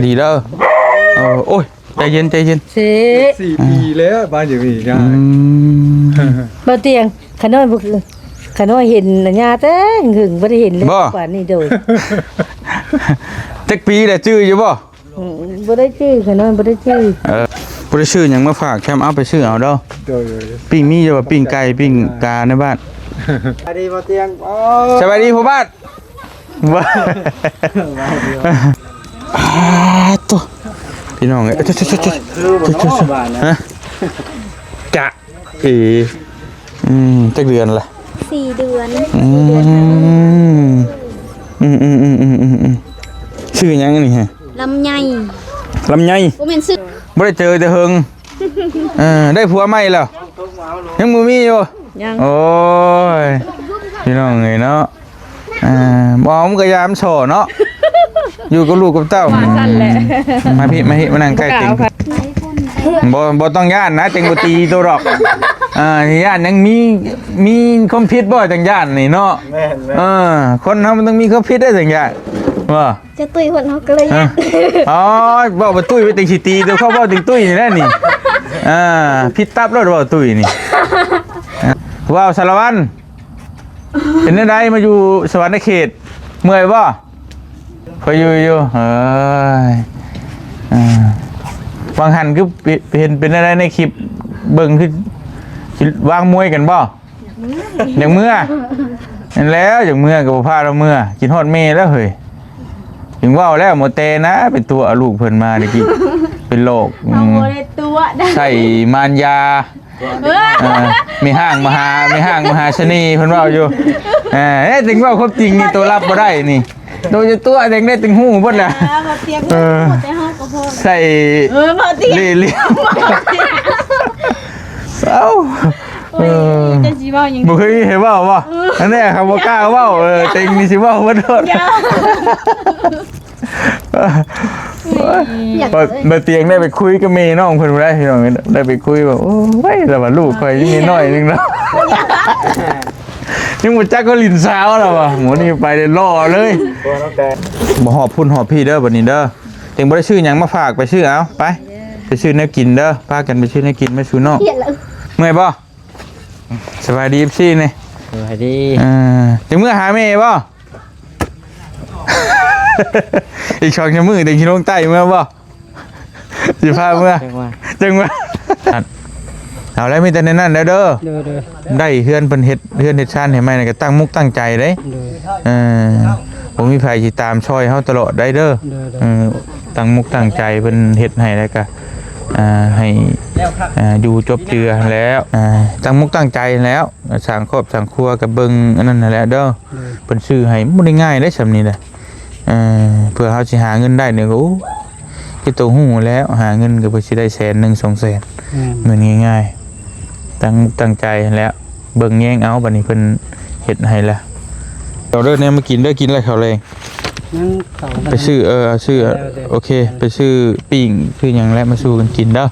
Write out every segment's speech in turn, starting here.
ດີເດີ. ເອີ ໂອ້ຍ ໃຈເຢັນ ໃຈເຢັນ. ສີ່ປີແລ້ວບ້ານຢູ່ນີ້. ອືມ ບໍ່ຕຽງ ຂະນ້ອຍບໍ່ ຂະນ້ອຍເຫັນລະຍາແຕ່ຫຶງ ບໍ່ໄດ້ເຫັນເລີຍກວ່ານີ້ໂດຍ. ຈັກປີແລ້ວ ຈື່ຢູ່ບໍ່? ອືມ ບໍ່ໄດ້ຈື່ ຂະນ້ອຍບໍ່ໄດ້ຈື່. ເອີ ບໍ່ໄດ້ຊື້ຫຍັງມາຝາກແຄມ ເອົາໄປຊື້ເອົາເດີ. ໂດຍໆ ປີ້ງມີຢູ່ວ່າ ປີ້ງໄກ່ ປີ້ງກາໃນບ້ານ. ສະບາຍດີບໍ່ຕຽງ. ໂອ້ ສະບາຍດີພໍ່ບ້ານ. ວ້າ ໂຕ ພີ່ນ້ອງເອີຍ ຮະ ຈະເອ ອືມ ຈັກເດືອນລະ? ສີ່ເດືອນ. ອືມ ອືມໆ ຊື່ຫຍັງນີ້ຮະ? ລຳໄຍ. ລຳໄຍ ບໍ່ແມ່ນຊື່ ບໍ່ໄດ້ເຈີແຕ່ເຫິງ. ເອີ ໄດ້ຜົວໃໝ່ແລ້ວ? ຍັງບໍ່ມີຢູ່. ຍັງ. ໂອ້ຍ ພີ່ນ້ອງເອີຍເນາະ. ເອີ ບໍ່ເອົາມັນກະຢາມສໍ້ເນາະ ຢູ່ກັບລູກກັບເຕົ້າ. ວ່າຊັ້ນແຫຼະ. ມາພີ້ ມາພີ້ ມານັ່ງໃກ້ເຕັງ. ບໍ່ ບໍ່ຕ້ອງຢ້ານນະ ເຕັງບໍ່ຕີໂຕດອກ. ເອີ ຢ້ານຫຍັງ ມີ ມີຄວາມຜິດບໍ່ຈັ່ງຢ້ານນີ້ເນາະ. ແມ່ນໆ ເອີ ຄົນເຮົາມັນຕ້ອງມີຄວາມຜິດໄດ້ຈັ່ງຢ້ານ ບໍ່? ຈະຕຸ້ຍເພິ່ນ ເຮົາກໍເລີຍຢ້ານ. ອໍ ເວົ້າບໍ່ຕຸ້ຍໄວ້ ເຕັງຊິຕີໂຕ ເຂົາເວົ້າເຕັງຕຸ້ຍນີ້ແຫຼະນີ້. ອ່າ ຜິດຕັບໂລດ ເວົ້າຕຸ້ຍນີ້. ວ້າວ ສາລະວັນ ເປັນແນວໃດມາຢູ່ສະຫວັນນະເຂດ ເມື່ອຍບໍ່? ພໍຢູ່ຢູ່. ເອີຍ ເອີ ຫວ່າງຫັ້ນຄືເຫັນເປັນແນວໃດໃນຄລິບ ເບິ່ງຄືຊິວາງມວຍກັນບໍ່? ຢາກເມືອ ນັ້ນແຫຼະ ຢາກເມືອກໍບໍ່ພາລາວເມືອ ຄິດຮອດແມ່ແລ້ວເຮີ້ຍ. ຈຶ່ງເວົ້າແລ້ວ ໝໍແຕ່ນະ ໄປຕົວະເອົາລູກເພິ່ນມາຕະກີ້ ໄປຫຼອກ ເຮົາບໍ່ໄດ້ຕົວະ ໃສ່ມານຢາ. ເອີ ແມ່ຮ້າງມະຫາ ແມ່ຮ້າງມະຫາສະເໜ່ເພິ່ນເວົ້າຢູ່. ເອີ ເອີ ຈຶ່ງເວົ້າຄວາມຈິງນີ້ ໂຕຮັບບໍ່ໄດ້ນີ້ ໂຕຈະຕົວະເດັກໄດ້ ຈຶ່ງຮູ້ເບິດແຫຼະ. ເອີ ບໍ່ຕຽງ ເອີ ແຕ່ເຮົາກໍພໍ ໃສ່ ເອີ ບໍ່ຕຽງ ເລ່ຫຼ່ຽມ ເອົ້າ ໂອ້ຍ ເອີ ເຈົ້າຊິເວົ້າຫຍັງ ບໍ່ເຄີຍມີໃຜເວົ້າບໍ່? ເອີ ອັນນີ້ເຂົາບໍ່ກ້າເວົ້າ ເອີ ເຕັງນີ້ຊິເວົ້າເບິດໂລດ. ຢາກ ບໍ່ຕຽງໄດ້ໄປຄຸຍກັບແມ່ນ້ອງເພິ່ນໄດ້ ພີ່ນ້ອງ ໄດ້ໄປຄຸຍແບບ ໂອ້ຍ ລະວ່າລູກຂ້ອຍຍັງນ້ອຍໜຶ່ງເນາະ ຍັງບໍ່ຈັກວ່າຫຼິ້ນສາວລະວ່າ ໝູນີ້ໄປໄດ້ຫຼໍ່ເລີຍ. ບໍ່ຮອບພຸ້ນຮອບພີ້ເດີ ບັດນີ້ເດີ ເຕັງບໍ່ໄດ້ຊື້ຫຍັງມາຝາກ ໄປຊື້ເອົາ ໄປ ໄປຊື້ແນວກິນເດີ ພາກັນໄປຊື້ແນວກິນມາສູ່ນ້ອງ. ເມື່ອຍບໍ່? ສະບາຍດີ ເອັຟຊີ ນີ້ ສະບາຍດີ. ເອີ ຈະເມືອຫາແມ່ບໍ່? ອີກສອງສາມມື້ ເຕັງຊິລົງໃຕ້ເມືອບໍ່? ຊິພາເມືອ ຈັ່ງວ່າ ຈັ່ງວ່າ ເອົາແລ້ວ ມີແຕ່ແນວນັ້ນແລ້ວເດີ. ໂດຍໆ ໄດ້ເຮືອນເພິ່ນເຮັດ ເຮືອນເຮັດຊານໃຫ້ໃໝ່ ກໍຕັ້ງມຸກຕັ້ງໃຈເດ້. ໂດຍ ເອີ ບໍ່ມີໃຜຊິຕາມຊ່ອຍເຮົາຕະຫຼອດໄດ້ເດີ. ໂດຍໆ ເອີ ຕັ້ງມຸກຕັ້ງໃຈເພິ່ນເຮັດໃຫ້ ແລ້ວກໍ ອ່າ ໃຫ້ ອ່າ ຢູ່ຈົບເຈືອແລ້ວ ອ່າ ຕັ້ງມຸກຕັ້ງໃຈແລ້ວ ສ້າງຄອບສ້າງຄົວກໍເບິ່ງອັນນັ້ນຫັ້ນແຫຼະເດີ. ໂດຍ ເພິ່ນຊື້ໃຫ້ບໍ່ໄດ້ງ່າຍເດ້ ຊ່ຳນີ້ນະ. ເອີ ເພື່ອເຮົາຊິຫາເງິນໄດ້ນີ້ກໍ ໂອ້ ເຮັດໂຕຮູ້ແລ້ວ ຫາເງິນກໍເພື່ອຊິໄດ້ແສນໜຶ່ງ ສອງແສນ ແມ່ນ ແມ່ນງ່າຍໆ ຕັ້ງ ຕັ້ງໃຈຫັ້ນແຫຼະ ເບິ່ງແຍງເອົາ ບັດນີ້ເພິ່ນເຮັດໃຫ້ລະ. ເອົາເດີ ແນວມາກິນເດີ ກິນແລ້ວເຂົ້າແລງ ຍັງເຂົ້າ ໄປຊື້ ເອີ ຊື້ ເອີ ໂອເຄ ໄປຊື້ປີ້ງ ຊື້ຫຍັງແຫຼະ ມາສູ່ກັນກິນເດີ.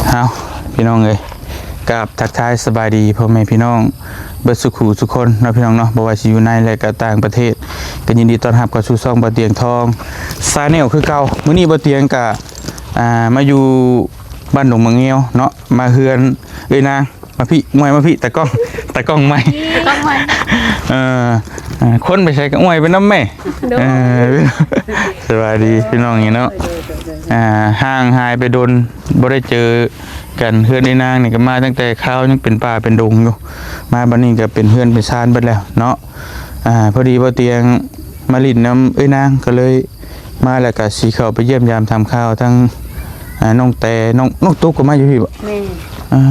ເອົາ ພີ່ນ້ອງເອີຍ ກາບທັກທາຍສະບາຍດີພໍ່ແມ່ພີ່ນ້ອງເບິດສູ່ຄູ່ສູ່ຄົນເນາະ ພີ່ນ້ອງເນາະ ບໍ່ວ່າຊິຢູ່ໃນ ແລະ ກໍຕ່າງປະເທດ ກໍຍິນດີຕ້ອນຮັບເຂົ້າສູ່ຊ່ອງບ່າວຕຽງທອງ Channel ຄືເກົ່າ. ມື້ນີ້ບ່າວຕຽງກໍ ອ່າ ມາຢູ່ບ້ານດົງໝາກງຽວເນາະ ມາເຮືອນເອື້ອຍນາງ. ມາພີ້ ມວຍມາພີ້ ຕາກ້ອງ ຕາກ້ອງໃໝ່ ກ້ອງໃໝ່ ເອີ ເອີ ຄົນໄປໃສກໍອວຍໄປນຳແມ່. ໂດຍ ເອີ ສະບາຍດີພີ່ນ້ອງເນາະ. ອ່າ ຫ່າງຫາຍໄປດົນ ບໍ່ໄດ້ເຈີກັນ. ເຮືອນເອື້ອຍນາງນີ້ກໍມາຕັ້ງແຕ່ຄາວຍັງເປັນປ່າເປັນດົງຢູ່ ມາບັດນີ້ກໍເປັນເຮືອນເປັນຊານເບິດແລ້ວເນາະ. ອ່າ ພໍດີບ່າວຕຽງມາຫຼິ້ນນຳເອື້ອຍນາງ ກໍເລີຍ ມາແລ້ວກະຊິເຂົ້າໄປຢ້ຽມຢາມຖາມຂ່າວທັງ ອ່າ ນ້ອງແຕ ນ້ອງ ນ້ອງຕຸກກໍມາຢູ່ພີ້ບໍ? ແມ່ນ. ອ່າ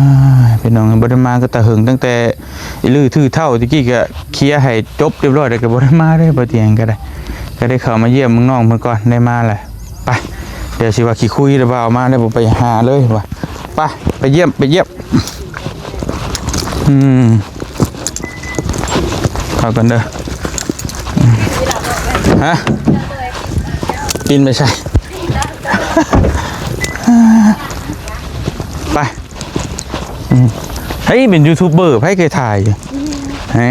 ພີ່ນ້ອງ ບໍ່ໄດ້ມາກໍຕາເຫິງ ຕັ້ງແຕ່ອື້ຖືເຖົ້າຕະກີ້ ກໍເຄຍໃຫ້ຈົບຮຽບຮ້ອຍແລ້ວ ກໍບໍ່ໄດ້ມາເລີຍ ບໍ່ຕຽງກໍໄດ້ ກໍໄດ້ເຂົ້າມາຢ້ຽມເມືອງນ້ອງເພິ່ນກ່ອນ ໄດ້ມາແລ້ວ. ໄປ ດຽວຊິວ່າຂີ້ຄຸຍແລ້ວ ບ່າວມາແລ້ວ ບໍ່ໄປຫາເລີຍວ່າ. ໄປ ໄປຢ້ຽມ ໄປຢ້ຽມ. ອືມ ເຂົ້າກັນເດີ. ຮະ? ປີນໄປໃສ? ໄປ. ອືມ ເຮີ້ຍ ເປັນຢູທູບເບີ ໃຜເຄີຍຖ່າຍຢູ່? ແຮະ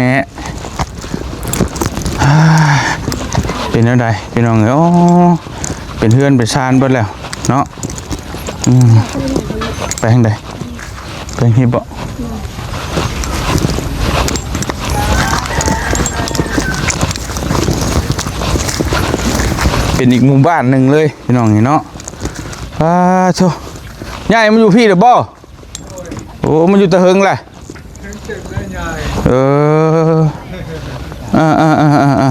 ເປັນແນວໃດພີ່ນ້ອງເອີຍ? ໂອ້ ເປັນເຮືອນເປັນຊານເບິດແລ້ວເນາະ. ອືມ ໄປທາງໃດ? ໄປເຮັດບໍ່? ເປັນອີກໝູ່ບ້ານໜຶ່ງເລີຍພີ່ນ້ອງນີ້ເນາະ. ປາໂທ້ ຍ້າຍມາຢູ່ພີ້ແລ້ວບໍ່? ໂອ້ ມາຢູ່ແຕ່ເຫິງແຫຼະ. ເອີ ເອີ ເອີ ເອີ ເອີ ເອີ ເອີ ເອີ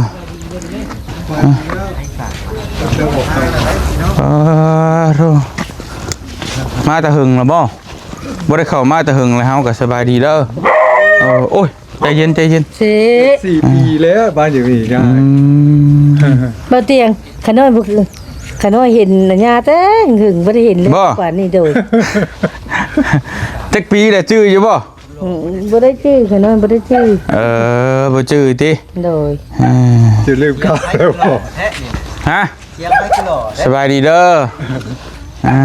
ໂອ້ ມາແຕ່ເຫິງແລ້ວບໍ່? ບໍ່ໄດ້ເຂົ້າມາແຕ່ເຫິງແລ້ວ ເຮົາກໍສະບາຍດີເດີ. ເອີ ໂອ້ຍ ໃຈເຢັນ ໃຈເຢັນ ສີ່ປີແລ້ວບ້ານຢູ່ນີ້. ອືມ ບໍ່ຕຽງ ຂະນ້ອຍບໍ່ ຂະນ້ອຍເຫັນນະຍ່າແຕ່ຫຶງ ບໍ່ໄດ້ເຫັນເລີຍກວ່ານີ້ໂດຍ. ຈັກປີແລ້ວ ຈື່ຢູ່ບໍ່? ອືມ ບໍ່ໄດ້ຈື່ ຂະນ້ອຍບໍ່ໄດ້ຈື່ ເອີ ບໍ່ຈື່ຕິ ໂດຍ. ເອີ ຈະລືມເກົ່າແລ້ວບໍ່? ຮະ? ສະບາຍດີເດີ. ອ່າ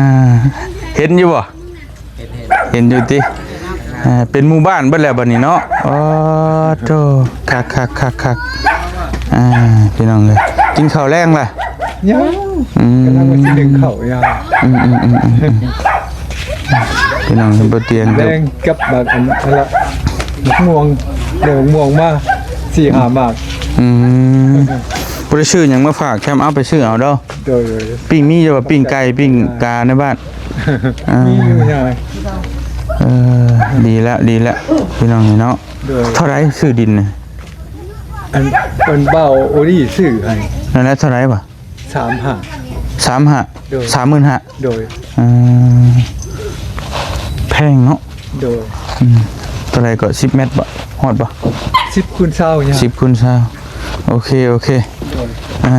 ເຫັນຢູ່ບໍ່? ເຫັນ ເຫັນຢູ່ຕິ. ເອີ ເປັນໝູ່ບ້ານເບິດແລ້ວບັດນີ້ເນາະ. ໂອ້ໂທ້ ຄັກໆໆໆ. ອ່າ ພີ່ນ້ອງເອີຍ ກິນເຂົ້າແລງລະ? ຍັງ ອືມ ກຳລັງວ່າຊິໜຶ້ງເຂົ້າຢູ່. ອືມໆໆໆ ພີ່ນ້ອງເຫັນບໍ່? ຕຽງ ແລງກັບບັກອັນນັ້ນລະ ໝາກມ່ວງ ໄດ້ໝາກມ່ວງມາສີ່ຫ້າໝາກ. ອືມ ບໍ່ໄດ້ຊື້ຫຍັງມາຝາກແຄມ ເອົາໄປຊື້ເອົາເດີ. ໂດຍ ໂດຍ ປີ້ງມີຢູ່ວ່າ ປີ້ງໄກ່ ປີ້ງກາໃນບ້ານ. ອ່າ ມີຢູ່ຍາຍ. ເອີ ດີແລ້ວ ດີແລ້ວ ພີ່ນ້ອງເນາະ. ໂດຍ ເທົ່າໃດຊື້ດິນນີ້? ອັນ ເພິ່ນເບົາໂອດີຊື້ໃຫ້ ນັ້ນແຫຼະ. ເທົ່າໃດວະ? ສາມຫ້າ ສາມຫ້າ ໂດຍ ສາມໝື່ນຫ້າ. ໂດຍ ເອີ ແພງເນາະ. ໂດຍ ອືມ ເທົ່າໃດກໍ ສິບແມັດບໍ່? ຮອດບໍ່? ສິບຄູນຊາວ ສິບຄູນຊາວ. ໂອເຄ ໂອເຄ. ໂດຍ ອ່າ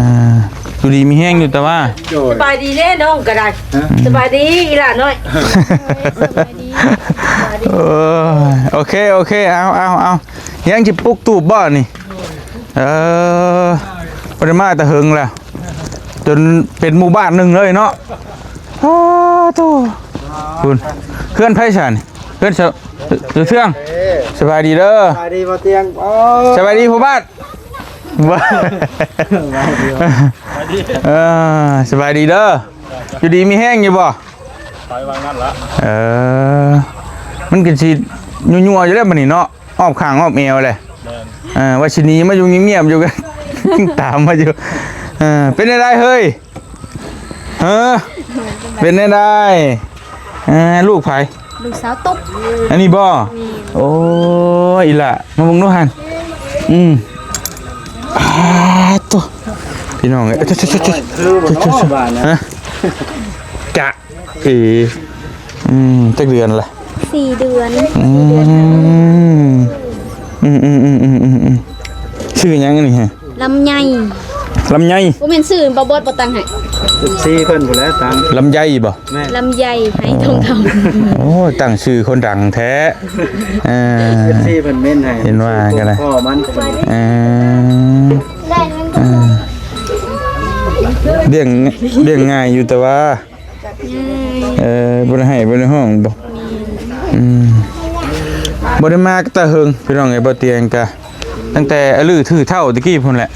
ຢູ່ດີມີແຮງຢູ່ຕາວ່າ. ໂດຍ ສະບາຍດີເດ້ນ້ອງກໍໄດ້. ຮະ? ສະບາຍດີອີ່ຫຼ້ານ້ອຍ. ໂອ້ຍ ໂອເຄ ໂອເຄ. ເອົາ ເອົາ ເອົາ ຍັງຊິປຸກຕູບບໍ່ນີ້? ເອີ ບໍ່ໄດ້ມາແຕ່ເຫິງແລ້ວ ຈົນເປັນໝູ່ບ້ານໜຶ່ງເລີຍເນາະ. ໂອ້ໂທ້ ພຸ້ນ ເຮືອນໃຜຊັ້ນ? ເຮືອນສະ ສະເທືອງ. ສະບາຍດີເດີ. ສະບາຍດີບໍ່ຕຽງ? ໂອ້ ສະບາຍດີພໍ່ບ້ານ. ເອີ ສະບາຍດີເດີ. ຢູ່ດີມີແຮງຢູ່ບໍ່? ໄປວ່າງນັ້ນລະ. ເອີ ມັນກໍຊິຍົວໆຢູ່ແລ້ວບັດນີ້ເນາະ ອ້ອມຂ້າງອ້ອມແອວແຫຼະ. ແມ່ນ ເອີ ວ່າຊິໜີມາຢູ່ງຽບໆຢູ່ ກໍຕາມມາຢູ່. ເອີ ເປັນແນວໃດເຮີ້ຍ? ເອີ ເປັນແນວໃດ? ເອີ ລູກໃຜ? ລູກສາວຕຸກ. ອັນນີ້ບໍ່? ແມ່ນ. ໂອ້ຍ ອີ່ຫຼ້າ ມາເບິ່ງດູຫັ້ນ. ອືມ ອາ ໂທ້ ພີ່ນ້ອງເອີຍ ໂທ້ໆໆ ຮະ? ຈະ ເອີ ອືມ ຈັກເດືອນລະ? ສີ່ເດືອນ. ອືມ ອືມໆໆໆ ຊື່ຫຍັງອັນນີ້ຮະ? ລຳໄຍ. ລຳໄຍ ບໍ່ແມ່ນຊື່ ບໍ່ບອດບໍ່ຕັ້ງໃຫ້ ເອັຟຊີເພິ່ນພຸ້ນແຫຼະຕັ້ງ. ລຳໄຍບໍ່? ແມ່ນ ລຳໄຍ ໄຫທອງຄຳ. ໂອ້ ຕັ້ງຊື່ຄົນດັງແທ້. ເອີ ເອັຟຊີເພິ່ນເມັ້ນໃຫ້ ເຫັນວ່າກໍໄດ້ ພໍ່ມັນ. ເອີ ເອີ ລ້ຽງ ລ້ຽງງ່າຍຢູ່ ແຕ່ວ່າ ເອີ ບໍ່ໄດ້ໄຫ້ບໍ່ໄດ້ຮ້ອງບໍ່? ອືມ ບໍ່ໄດ້ມາແຕ່ເຫິງ ພີ່ນ້ອງເອີຍ. ບໍ່ຕຽງກະຕັ້ງແຕ່ອະລືຖືເຖົ້າຕະກີ້ພຸ້ນແຫຼະ.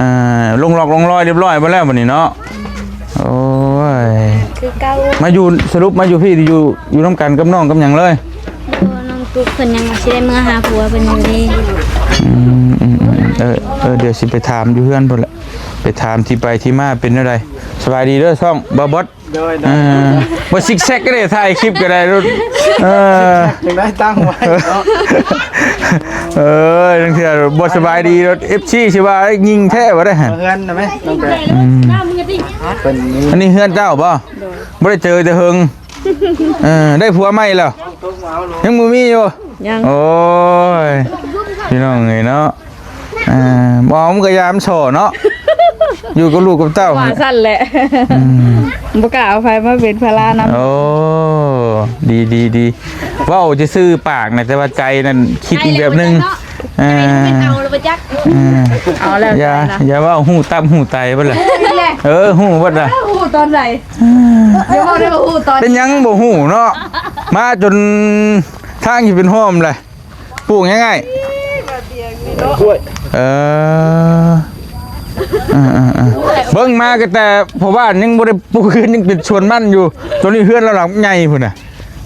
ອ່າ ລົງລັອກລົງລອຍຮຽບຮ້ອຍໝົດແລ້ວບັດນີ້ເນາະ. ໂອ້ຍ ຄືເກົ່າ ມາຢູ່ ສະຫຼຸບມາຢູ່ພີ້ ຢູ່ ຢູ່ນຳກັນກັບນ້ອງກັບຫຍັງເລີຍ? ບໍ່ ນ້ອງຕຸກເພິ່ນຍັງວ່າຊິໄດ້ເມືອຫາຜົວເພິ່ນຢູ່ເດ້. ອືມ ເອີ ເອີ ດຽວຊິໄປຖາມຢູ່ເຮືອນພຸ້ນແຫຼະ ໄປຖາມທີ່ໄປທີ່ມາເປັນແນວໃດ. ສະບາຍດີເດີ ຊ່ອງບ່າວບອດ. ໂດຍ ໂດຍ ເອີ ບໍ່ຊິກແຊັກກໍໄດ້ ຖ່າຍຄລິບກໍໄດ້. ເອີ ຈັ່ງໄດ້ຕັ້ງໄວ້ເນາະ. ເອີ ລາງເທື່ອບໍ່ສະບາຍດີ ເອັຟຊີຊິວ່າຍິງແທ້ບໍ່ໄດ້ຫັ້ນ. ເຮືອນນະແມ່ ອືມ ເພິ່ນ ອັນນີ້ເຮືອນເຈົ້າບໍ່? ໂດຍ ບໍ່ໄດ້ເຈີແຕ່ເຫິງ. ເອີ ໄດ້ຜົວໃໝ່ແລ້ວ? ຍັງບໍ່ມີຢູ່. ຍັງ. ໂອ້ຍ ພີ່ນ້ອງເອີຍເນາະ. ອ່າ ບໍ່ເອົາມັນກໍຢ່າ ມັນສໍ້ເນາະ ຢູ່ກັບລູກກັບເຕົ້າ. ວ່າຊັ້ນແຫຼະ. ອືມ ບໍ່ກ້າເອົາໃຜມາເປັນພາລະນຳ. ໂອ້ ດີໆໆ ເວົ້າຊື່ໆປາກນະ ແຕ່ວ່າໃຈນັ້ນຄິດອີກແບບໜຶ່ງ. ເອີ ເອົາແລ້ວ ເອົາແລ້ວ ຢ່າ ຢ່າເວົ້າ ຮູ້ຕັບຮູ້ໄຕເບິດລະ. ເອີ ຮູ້ເບິດລະ. ຮູ້ຕອນໃດ? ຢ່າເວົ້າໄດ້ວ່າຮູ້ຕອນ ເປັນຫຍັງບໍ່ຮູ້ເນາະ ມາຈົນທາງຊິເປັນຮ່ອມແຫຼະ. ປູກຫຍັງອ້າຍ? เออ เออ เออ เออ เบิ่งมาก็แต่พ่อบ้านยังบ่ได้ปลูกเฮือน ยังเป็นสวนมันอยู่ ตอนนี้เฮือนเราหลังใหญ่พุ้นน่ะ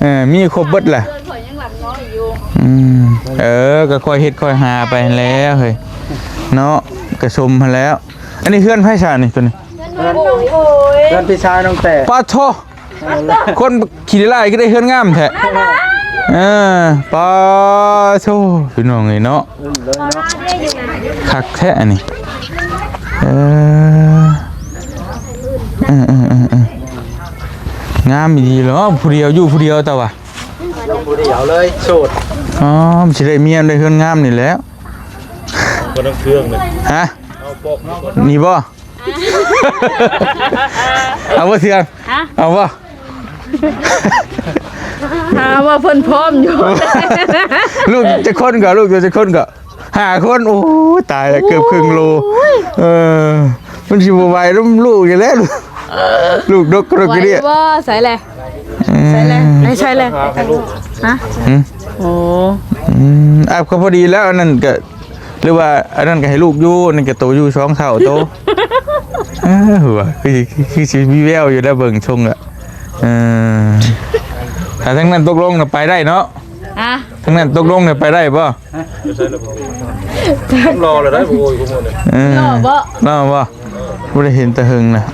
เออ มีครบเบิดแหละ เฮือนข่อยยังหลังน้อยอยู่ อืม เออ ก็ค่อยเฮ็ดค่อยหาไปหั้นแหล้วเฮ้ย เนาะ ก็สมหั้นแหล้ว อันนี้เฮือนไผซะนี่ ตัวนี้ เฮือนน้องโอ้ย เฮือนพี่ชายน้องแต่ ปะโท คนขี้หลายก็ได้เฮือนงามแท้ เออ ปาโธ่ พี่น้องเอ้ยเนาะ คักแท้อันนี้ เออ เออ เออ เออ เออ งามอีหลีเหรอ ผู้เดียว อยู่ผู้เดียวแต่ว่า อยู่ผู้เดียวเลย โสด อ๋อ มันสิได้เมียได้เฮือนงามนี่แหละ บ่ต้องเครื่องเลย ฮะ เอาปอกนี่ก่อน นี่บ่ เอาบ่เทื่อง ฮะ เอาบ่ หาว่าเพิ่นพร้อมอยู่ ลูกจักคนก็ ลูกอยู่จักคนก็ ห้าคน โอ้ย ตายแล้ว เกือบครึ่งโล โอ้ย เออ มันสิบ่ไหวแล้วลูกอยู่แล้ว ลูกดกกระเดีย ไหวบ่ ใส่แหละ อืม ใส่แหละ ให้ใส่แหละ ฮะ หืม โอ้ อืม อ่ะ ก็พอดีแล้ว อันนั้นก็ หรือว่าอันนั้นก็ให้ลูกอยู่ อันนั้นก็โตอยู่สองเท่าโต เออ ว่าคือ คือ คือสิมีแววอยู่แล้วเบิ่งทรงละ เออ ถ้าทางนั้นตกลงน่ะไปได้เนาะ ฮะ ทางนั้นตกลงน่ะไปได้บ่ รอเลยได้บ่ โอ้ย พวกมันเนี่ย เออ รอบ่ รอบ่ บ่ได้เห็นแต่เฮิงนะ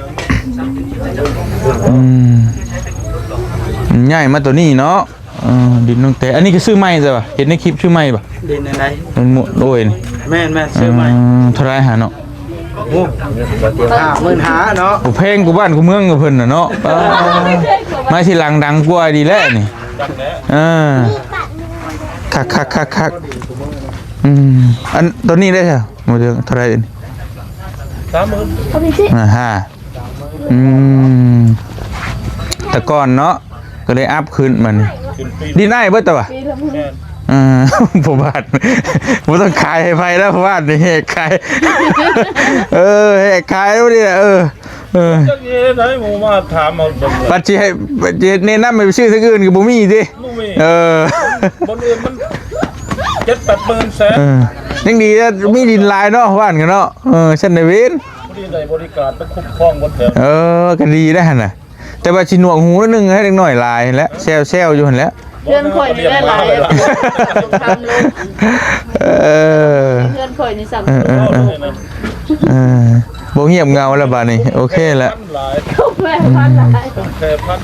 อืม ย้ายมาตัวนี้เนาะ เออ ดินน้องแต่ อันนี้ก็ซื้อใหม่ซะวะ เห็นในคลิปซื้อใหม่ปะ ดินอันใด มันหมดโอ้ยนี่ แม่นๆ ซื้อใหม่ อืม เท่าไรหาเนาะ โอ้ ห้าหมื่นห้าเนาะ โอ้ แพงกว่าบ้านกว่าเมืองกว่าเพิ่นน่ะเนาะ อ่า มาทีหลังดังกว่าดีแล้วนี่ เออ คักๆๆๆ อืม อันตัวนี้ได้ซะ บ่เถิงเท่าไรนี่ สามหมื่น อ่าฮะ อืม แต่ก่อนเนาะ ก็เลยอัพขึ้นมานี่ ดินอ้ายเบิดแต่ว่า เออ พ่อบ้าน บ่ต้องขายให้ไผแล้ว พ่อบ้านนี่แหกขาย เออ แหกขายแล้วนี่แหละ เออ เออ จักสิเฮ็ดให้หมู่มาถามเอาเบิ่ง บัดสิให้ บัดสิแนะนำให้ไปซื้อทางอื่นก็บ่มีติ บ่มี เออ บ่อนอื่นมันเจ็ดแปดหมื่นแสน เออ ยังดีนะ มีดินหลายเนาะ บ้านกันเนาะ เออ ชั้นในเวน พอดีได้บริการไปคุ้มครองบนแถว เออ ก็ดีได้หั่นน่ะ แต่ว่าสิหนวกหูนิดนึงให้เด็กน้อยหลายและแซวๆอยู่หั่นแหละ เฮือนข่อยนี่ได้หลาย เออ เฮือนข่อยนี่สำคัญ เออ เออ เออ เออ บ่เงียบเหงาแล้วบาดนี้ โอเคแล้ว หลาย แม่พันหลาย แม่พัน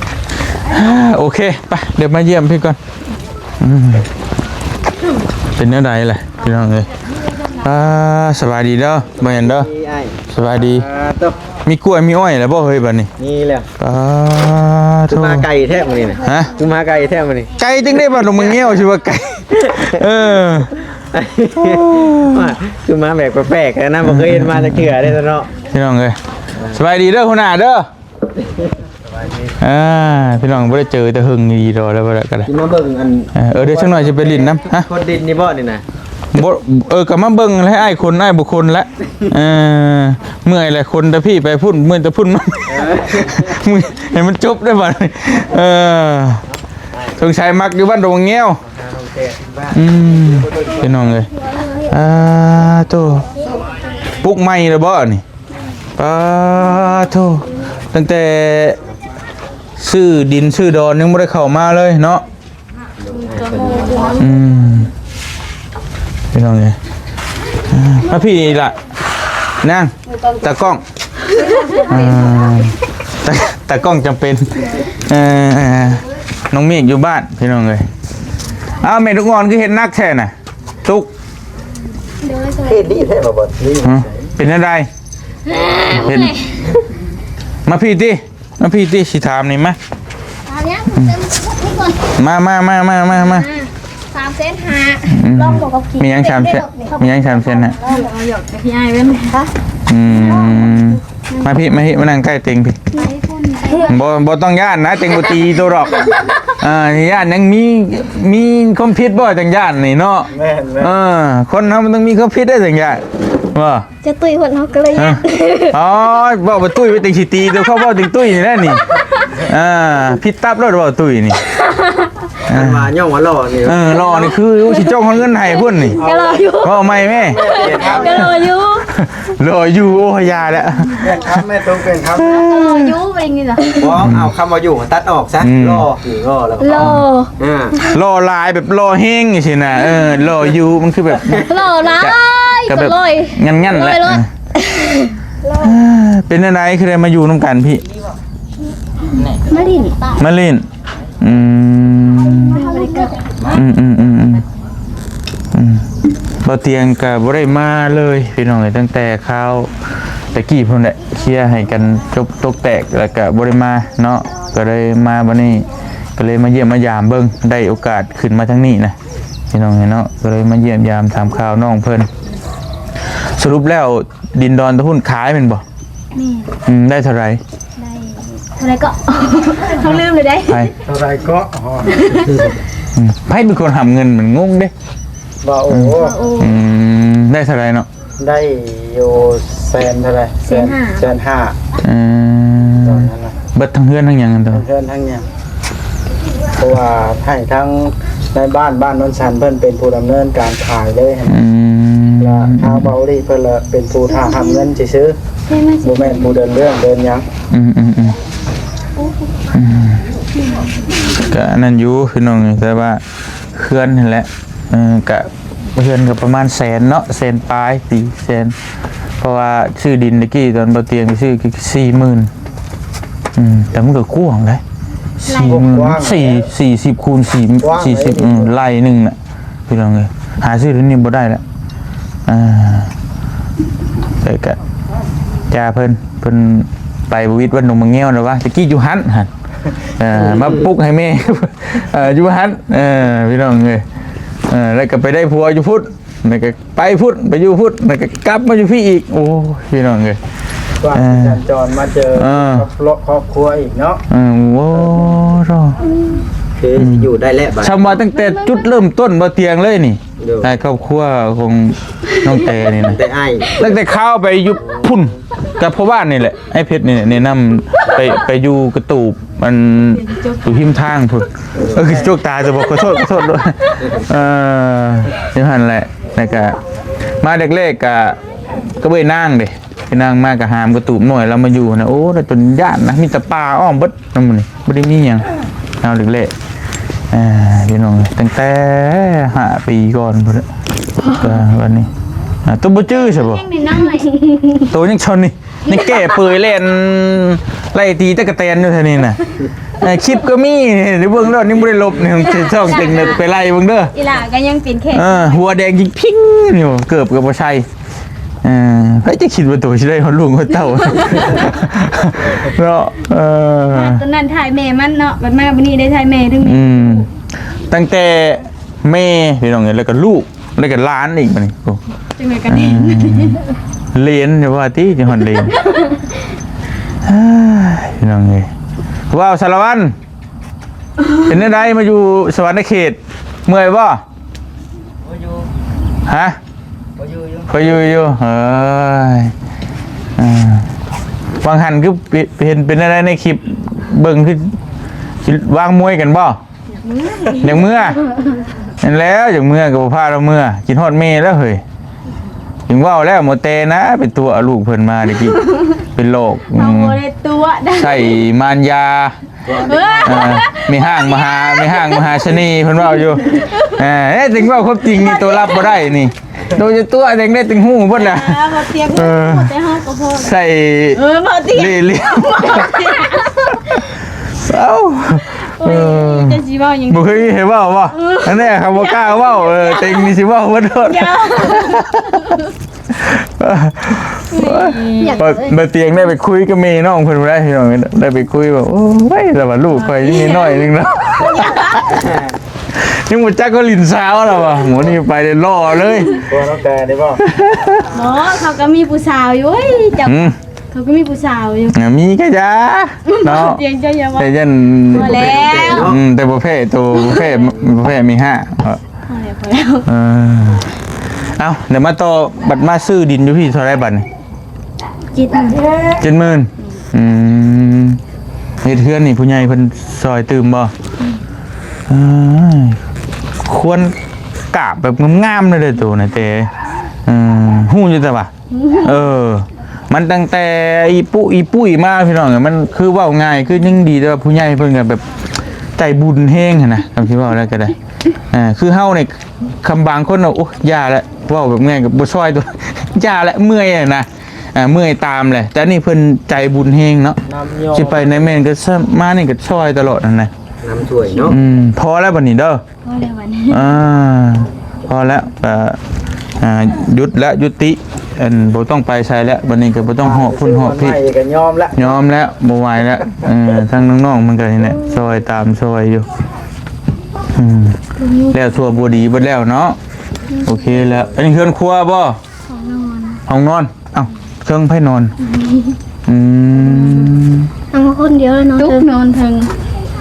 โอเค ไป เดี๋ยวมาเยี่ยมพี่ก่อน อืม เป็นแนวใดล่ะพี่น้องเอ้ย อ่า สบายดีเด้อ บ่เห็นเด้อ มีอ้าย สบายดี อ่า โต มีกล้วยมีอ้อยแล้วบ่เฮ้ยบัดนี้ มีแล้ว อ่า คือมาไกลแท้มื้อนี้นะ ฮะ คือมาไกลแท้มื้อนี้ ไกลจังได้บัดลงมาเงี้ยวสิว่าไกล เออ คือมาแบบแปลกๆนะ บ่เคยเห็นมาจักเทื่อเด้เนาะ พี่น้องเอ้ย สบายดีเด้อหัวหน้าเด้อ อ่า พี่น้องบ่ได้เจอแต่เฮิงดีดอกแล้วบ่ได้ก็ได้ สิมาเบิ่งอัน เออ เออ เดี๋ยวจักหน่อยสิไปหลิ้นนำ ฮะ คนดินนี่บ่นี่นะ บ่ เออ ก็มาเบิ่งแล้วอ้ายคนอ้ายบ่คนละ เออ เมื่อยแหละคนแต่พี่ไปพุ้น เมื่อยแต่พุ้นมา เออ เมื่อยให้มันจบได้บัดนี้ เออ สงสัยมักอยู่บ้านดงแง้ว อืม พี่น้องเอ้ย อ่า โต ปลูกใหม่แล้วบ่นี่ ปาโธ่ ตั้งแต่ซื้อดินซื้อดอนยังบ่ได้เข้ามาเลยเนาะ อืม พี่น้องเอ้ย อ่า มาพี่ล่ะ นาง ตากล้อง อ่า ตา ตากล้องจำเป็น เอ่อ น้องเมฆอยู่บ้าน พี่น้องเอ้ย อ้าว แม่ลูกอ่อนคือเฮ็ดหนักแท้น่ะ ตุ๊ก เฮ็ดดีแท้บ่บ่ ฮะ เป็นจั่งใด เห็น มาพี่ติ มาพี่ติ สิถามนี่มา ถามหยัง เต็มที่ก่อน มา มา มา มา มา มา อ่า สามแสนห้า อืม ลองบอกกับ มีหยังสามแสน มีหยังสามแสนห้า ลองบอกเอาหยอกกับพี่อ้ายเว้ย ฮะ อืม มาพี่ มาพี่ มานั่งใกล้เต็งพี่ บ่ บ่ต้องย้านนะ เต็งบ่ตีโตดอก อ่า ย้านยังมี มีความผิดบ่จั่งย้านนี่เนาะ แม่นๆ เออ คนเฮามันต้องมีความผิดได้จั่งย้าน บ่ จะตุ้ยเพิ่นเฮาก็เลยย้าน ฮะ อ๋อ เว้าบ่ตุ้ยไปเต็งสิตี แต่เขาเว้าเต็งตุ้ยนี่แหละนี่ อ่า ผิดตับแล้วเว้าตุ้ยนี่ ຄັນວ່າຍ້ອງວ່າຫຼໍ່ນີ້ ເອີ ຫຼໍ່ນີ້ຄືຊິຈ້ອງເອົາເງິນໃຫ້ພຸ້ນນີ້ ກໍຫຼໍ່ຢູ່ ເວົ້າໃໝ່ແມ່ ກໍຫຼໍ່ຢູ່ ຫຼໍ່ຢູ່ ໂອ້ຍ ຢ່າແຫຼະ ແມ່ນຄຳ ແມ່ຕົງເປັນຄຳ ກໍຫຼໍ່ຢູ່ ວ່າຢ່າງນີ້ນະ ບໍ່ ເອົາຄຳວ່າຢູ່ຕັດອອກຊະ ອືມ ຫຼໍ່ ນີ້ຫຼໍ່ແລ້ວກໍຫຼໍ່ ອ່າ ຫຼໍ່ຫຼາຍແບບຫຼໍ່ແຮງຈັ່ງຊີ້ນະ ເອີ ຫຼໍ່ຢູ່ ມັນຄືແບບ ຫຼໍ່ຫຼາຍ ກໍແບບ ກໍລອຍ ງັນໆແຫຼະ ລອຍໂລດ ເປັນຈັ່ງໃດຄືໄດ້ມາຢູ່ນຳກັນພີ້? ມາຫຼິ້ນ ມາຫຼິ້ນ ອືມ ອືມໆໆໆ ອືມ ບ່າວຕຽງກໍບໍ່ໄດ້ມາເລີຍພີ່ນ້ອງເອີຍ ຕັ້ງແຕ່ຄາວແຕ່ກີ້ພຸ້ນແຫຼະ ເຄຍໃຫ້ກັນຈົບຕົກແຕກ ແລ້ວກໍບໍ່ໄດ້ມາເນາະ ກໍເລີຍມາບັດນີ້ ກໍເລີຍມາຢ້ຽມມາຢາມເບິ່ງ ໄດ້ໂອກາດຂຶ້ນມາທາງນີ້ນະ ພີ່ນ້ອງເອີຍເນາະ ກໍເລີຍມາຢ້ຽມຢາມຖາມຂ່າວນ້ອງເພິ່ນ ສະຫຼຸບແລ້ວ ດິນດອນຕະພຸ້ນຂາຍແມ່ນບໍ່? ແມ່ນ ອືມ ໄດ້ເທົ່າໃດ? ໄດ້ເທົ່າໃດເກາະ? ເຮົາລືມເລີຍເດ້ ໄປ ເທົ່າໃດເກາະ? ອືມ ໃຜເປັນຄົນຫາເງິນ? ມັນງົງເດ້ ວ່າໂອ້ ອືມ ອືມ ໄດ້ເທົ່າໃດເນາະ? ໄດ້ຢູ່ແສນເທົ່າໃດ? ແສນຫ້າ ແສນຫ້າ ອືມ ຕອນນັ້ນນະ ເບິດທັງເຮືອນທັງຫຍັງຫັ້ນຕົວະ? ທັງເຮືອນທັງຫຍັງ ເພາະວ່າໃຫ້ທາງນາຍບ້ານບ້ານໂນນສັນເພິ່ນເປັນຜູ້ດຳເນີນການຂາຍເລີຍຫັ້ນ ອືມ ແລ້ວທາງເບົາລີເພິ່ນລະເປັນຜູ້ຖ້າຮັບເງິນຊື່ໆ ບໍ່ແມ່ນຜູ້ເດີນເລື່ອງເດີນຫຍັງ ອືມໆໆ ອືມ ກະອັນນັ້ນຢູ່ພີ່ນ້ອງ ແຕ່ວ່າເຮືອນຫັ້ນແຫຼະ ເອີ ກະເຮືອນກໍປະມານແສນເນາະ ແສນປາຍ ຕີແສນ ເພາະວ່າຊື້ດິນຕະກີ້ຕອນບໍ່ຕຽງໄປຊື້ກໍສີ່ໝື່ນ ອືມ ແຕ່ມັນກໍກວ້າງເດ້ ໄລ່ ສີ່ໝື່ນ ກວ້າງ ສີ່ ສີ່ສິບຄູນສີ່ ກວ້າງ ສີ່ສິບ ເອີ ໄລ່ໜຶ່ງນະ ພີ່ນ້ອງເອີຍ ຫາຊື້ດຽວນີ້ບໍ່ໄດ້ລະ ອ່າ ແຕ່ກະ ຈາເພິ່ນ ເພິ່ນໄປບໍ່ວິດວັດໜອງມະແງວແລ້ວວະ ຕະກີ້ຢູ່ຫັ້ນຫັ້ນ ເອີ ມາປຸກໃຫ້ແມ່ ເອີ ຢູ່ຫັ້ນ ເອີ ພີ່ນ້ອງເອີຍ ເອີ ແລ້ວກໍໄປໄດ້ຜົວຢູ່ພຸ້ນ ແລ້ວກໍໄປພຸ້ນ ໄປຢູ່ພຸ້ນ ແລ້ວກໍກັບມາຢູ່ພີ້ອີກ ໂອ້ຍ ພີ່ນ້ອງເອີຍ ກວ່າ ເອີ ຊິສັນຈອນມາເຈີ ເອີ ຄອບຄົວ ຄອບຄົວອີກເນາະ ເອີ ໂອ້ໂທ ຄືຊິຢູ່ໄດ້ແລ້ວບາດ ຊ່ຳວ່າຕັ້ງແຕ່ຈຸດເລີ່ມຕົ້ນບໍ່ຕຽງເລີຍນີ້ ໃນຄອບຄົວຂອງນ້ອງແຕນີ້ນະ ແຕ່ອ້າຍ ຕັ້ງແຕ່ຂ່າວໄປຢູ່ພຸ້ນ ກັບພໍ່ບ້ານນີ້ແຫຼະ ອ້າຍເພັດນີ້ແນະນຳໄປ ໄປຢູ່ກະຕູບ ອັນຢູ່ຮິມທາງພຸ້ນ ເອີ ຄືຈົກຕາຈະບອກ ຂໍໂທດ ຂໍໂທດ ເອີ ຢູ່ຫັ້ນແຫຼະ ແລ້ວກະມາແລກໆ ກະ ກໍເວີຍນາງເດ້ ເອີຍນາງມາກໍຫາມກະຕູບນ້ອຍລາວມາຢູ່ນະ ໂອ້ ແລ້ວຕົນຢ້ານນະ ມີແຕ່ປ່າອ້ອມເບິດນຳໝູ່ນີ້ ບໍ່ໄດ້ມີຫຍັງ ເອົາແລກໆ ເອີ ພີ່ນ້ອງ ຕັ້ງແຕ່ຫ້າປີກ່ອນພຸ້ນແຫຼະ ກໍບັດນີ້ ອ່າ ໂຕບໍ່ຈື່ຊະບໍ່ ຍັງນ້ອຍ ໂຕຍັງຊ່ອນນີ້ ຍັງແກ້ເປີຍແລ່ນໄລ່ຕີຕະກະແຕນຢູ່ແຖວນີ້ນະ ເອີ ຄລິບກໍມີ ໄດ້ເບິ່ງແລ້ວ ຍັງບໍ່ໄດ້ລົບນີ້ ຊ່ອງເຕັງເນີດ ໄປໄລ່ເບິ່ງເດີ ອີຫຼ້າກໍຍັງເປັນແຄ່ ເອີ ຫົວແດງຈິງພິງຢູ່ ເກີບກໍບໍ່ໃສ່ ເອີ ໃຜຈະຄິດວ່າໂຕຊິໄດ້ຮອດລູກຮອດເຕົ້າເນາະ ເອີ ຕອນນັ້ນຖ່າຍແມ່ມັນເນາະ ບັດມາມື້ນີ້ໄດ້ຖ່າຍແມ່ເທິງ ອືມ ຕັ້ງແຕ່ແມ່ ພີ່ນ້ອງເອີຍ ແລ້ວກໍລູກ ແລ້ວກໍຫຼານອີກບັດນີ້ ໂອ້ ຈັ່ງໃດກໍເຫຼັນ ເອີ ເຫຼັນ ຢ່າວ່າຕິ ຈັ່ງຮອດເຫຼັນ ເອີຍ ພີ່ນ້ອງເອີຍ ວ້າວ ສາລະວັນ ເປັນແນວໃດມາຢູ່ສະຫວັນນະເຂດ ເມື່ອຍບໍ່? ບໍ່ຢູ່ ຮະ? ບໍ່ຢູ່ຢູ່ ພໍຢູ່ຢູ່ ເອີຍ ເອີ ຫວ່າງຫັ້ນຄືເປັນ ເຫັນເປັນແນວໃດໃນຄລິບ ເບິ່ງຄືຊິວາງມວຍກັນບໍ່? ຢາກເມືອ ຢາກເມືອ ນັ້ນແຫຼະ ຢາກເມືອກໍບໍ່ພາລາວເມືອ ຄິດຮອດແມ່ແລ້ວເຮີ້ຍ ຈຶ່ງເວົ້າແລ້ວ ໝໍແຕ່ນະ ໄປຕົວະເອົາລູກເພິ່ນມາແຕ່ກີ້ ໄປຫຼອກ ເຮົາບໍ່ໄດ້ຕົວະໄດ໋ ໃສ່ມານຢາ ເອີ ເອີ ແມ່ຮ້າງມະຫາ ແມ່ຮ້າງມະຫາສະເໜ່ເພິ່ນເວົ້າຢູ່ ເອີ ເອີ ຈຶ່ງເວົ້າຄວາມຈິງນີ້ ໂຕຮັບບໍ່ໄດ້ນີ້ ໂຕຈະຕົວະຈັ່ງໃດຈຶ່ງຮູ້ເບິດລະ ເອີ ເອີ ແຕ່ເຮົາກໍພໍ ໃສ່ ເອີ ເວົ້າຕິ ເລ່ຫຼ່ຽມ ເອົ້າ ໂອ້ຍ ເອີ ຈະຊິເວົ້າຫຍັງ ບໍ່ເຄີຍມີໃຜເວົ້າບໍ່? ເອີ ອັນນີ້ເຂົາບໍ່ກ້າເວົ້າ ເອີ ເຕັງນີ້ຊິເວົ້າເບິດໂລດ ບໍ່ຕຽງໄດ້ໄປຄຸຍກັບແມ່ນ້ອງເພິ່ນໄດ້ພີ່ນ້ອງ ໄດ້ໄປຄຸຍວ່າ ໂອ້ຍ ແຕ່ວ່າລູກຂ້ອຍຍັງນ້ອຍໜຶ່ງເນາະ ຍັງບໍ່ຈັກວ່າຫຼິ້ນສາວລະວ່າ ໝູນີ້ໄປໄດ້ຫຼໍ່ເລີຍ ບໍ່ ເຂົາກໍມີຜູ້ສາວຢູ່ ເອີຍ ເຈົ້າ ເຂົາກໍມີຜູ້ສາວຢູ່ ມີກໍຢ່າເນາະ ຕຽງເຈົ້າຢ່າເວົ້າ ແຕ່ຢ້ານ ພໍແລ້ວ ອືມ ແຕ່ບໍ່ແພ້ໂຕ ບໍ່ແພ້ ບໍ່ແພ້ມີຫ້າ ພໍແລ້ວ ພໍແລ້ວ ເອີ ເອົ້າ ດຽວມາຕໍ່ ບັດມາຊື້ດິນຢູ່ພີ້ເທົ່າໃດບັດນີ້? ເຈັດໝື່ນ ເຈັດໝື່ນ ອືມ ເຮັດເຮືອນນີ້ຜູ້ໃຫຍ່ເພິ່ນຊ່ອຍຕື່ມບໍ່? ອືມ ອ່າ ຄວນກາບແບບງາມໆເລີຍເດ້ໂຕນະແຕ່ ເອີ ຮູ້ຢູ່ແຕ່ວ່າ ເອີ ມັນຕັ້ງແຕ່ອີປຸອີປຸຍມາ ພີ່ນ້ອງ ມັນຄືເວົ້າງ່າຍ ຄືຍັງດີ ແຕ່ວ່າຜູ້ໃຫຍ່ເພິ່ນກໍແບບໃຈບຸນແຮງຫັ້ນນະ ຄຳຊິເວົ້າແລ້ວກໍໄດ້ ເອີ ຄືເຮົານີ້ ຄຳບາງຄົນວ່າ ໂອ້ ຢ່າແຫຼະ ເວົ້າແບບງ່າຍກໍບໍ່ຊ່ອຍຕົວ ຢ່າແຫຼະ ເມື່ອຍຫັ້ນນະ ອ່າ ເມື່ອຍຕາມແຫຼະ ແຕ່ອັນນີ້ເພິ່ນໃຈບຸນແຮງເນາະ ນຳຍອມ ຊິໄປໃນແມ່ນກໍສະ ມານີ້ກໍຊ່ອຍຕະຫຼອດຫັ້ນນະ ນຳຊ່ວຍເນາະ ອືມ ພໍແລ້ວບັດນີ້ເດີ ພໍແລ້ວບັດນີ້ ອ່າ ພໍແລ້ວ ກໍ ອ່າ ຢຸດແລ້ວ ຍຸຕິ ອັນ ບໍ່ຕ້ອງໄປໃສແລ້ວ ບັດນີ້ກໍບໍ່ຕ້ອງຫອບພຸ້ນຫອບພີ້ ໃໝ່ກໍຍອມແລ້ວ ຍອມແລ້ວ ບໍ່ໄຫວແລ້ວ ເອີ ທາງນ້ອງໆມັນກໍນີ້ແຫຼະ ຊ່ອຍຕາມຊ່ອຍຢູ່ ອືມ ແລ້ວທົ່ວບໍ່ດີເບິດແລ້ວເນາະ ໂອເຄແລ້ວ ອັນນີ້ເຮືອນຄົວບໍ່? ຫ້ອງນອນ ຫ້ອງນອນ ເອົ້າ ເທິງໃຜນອນ? ອືມ ນອນຄົນດຽວເນາະ ຕຸກນອນເທິງ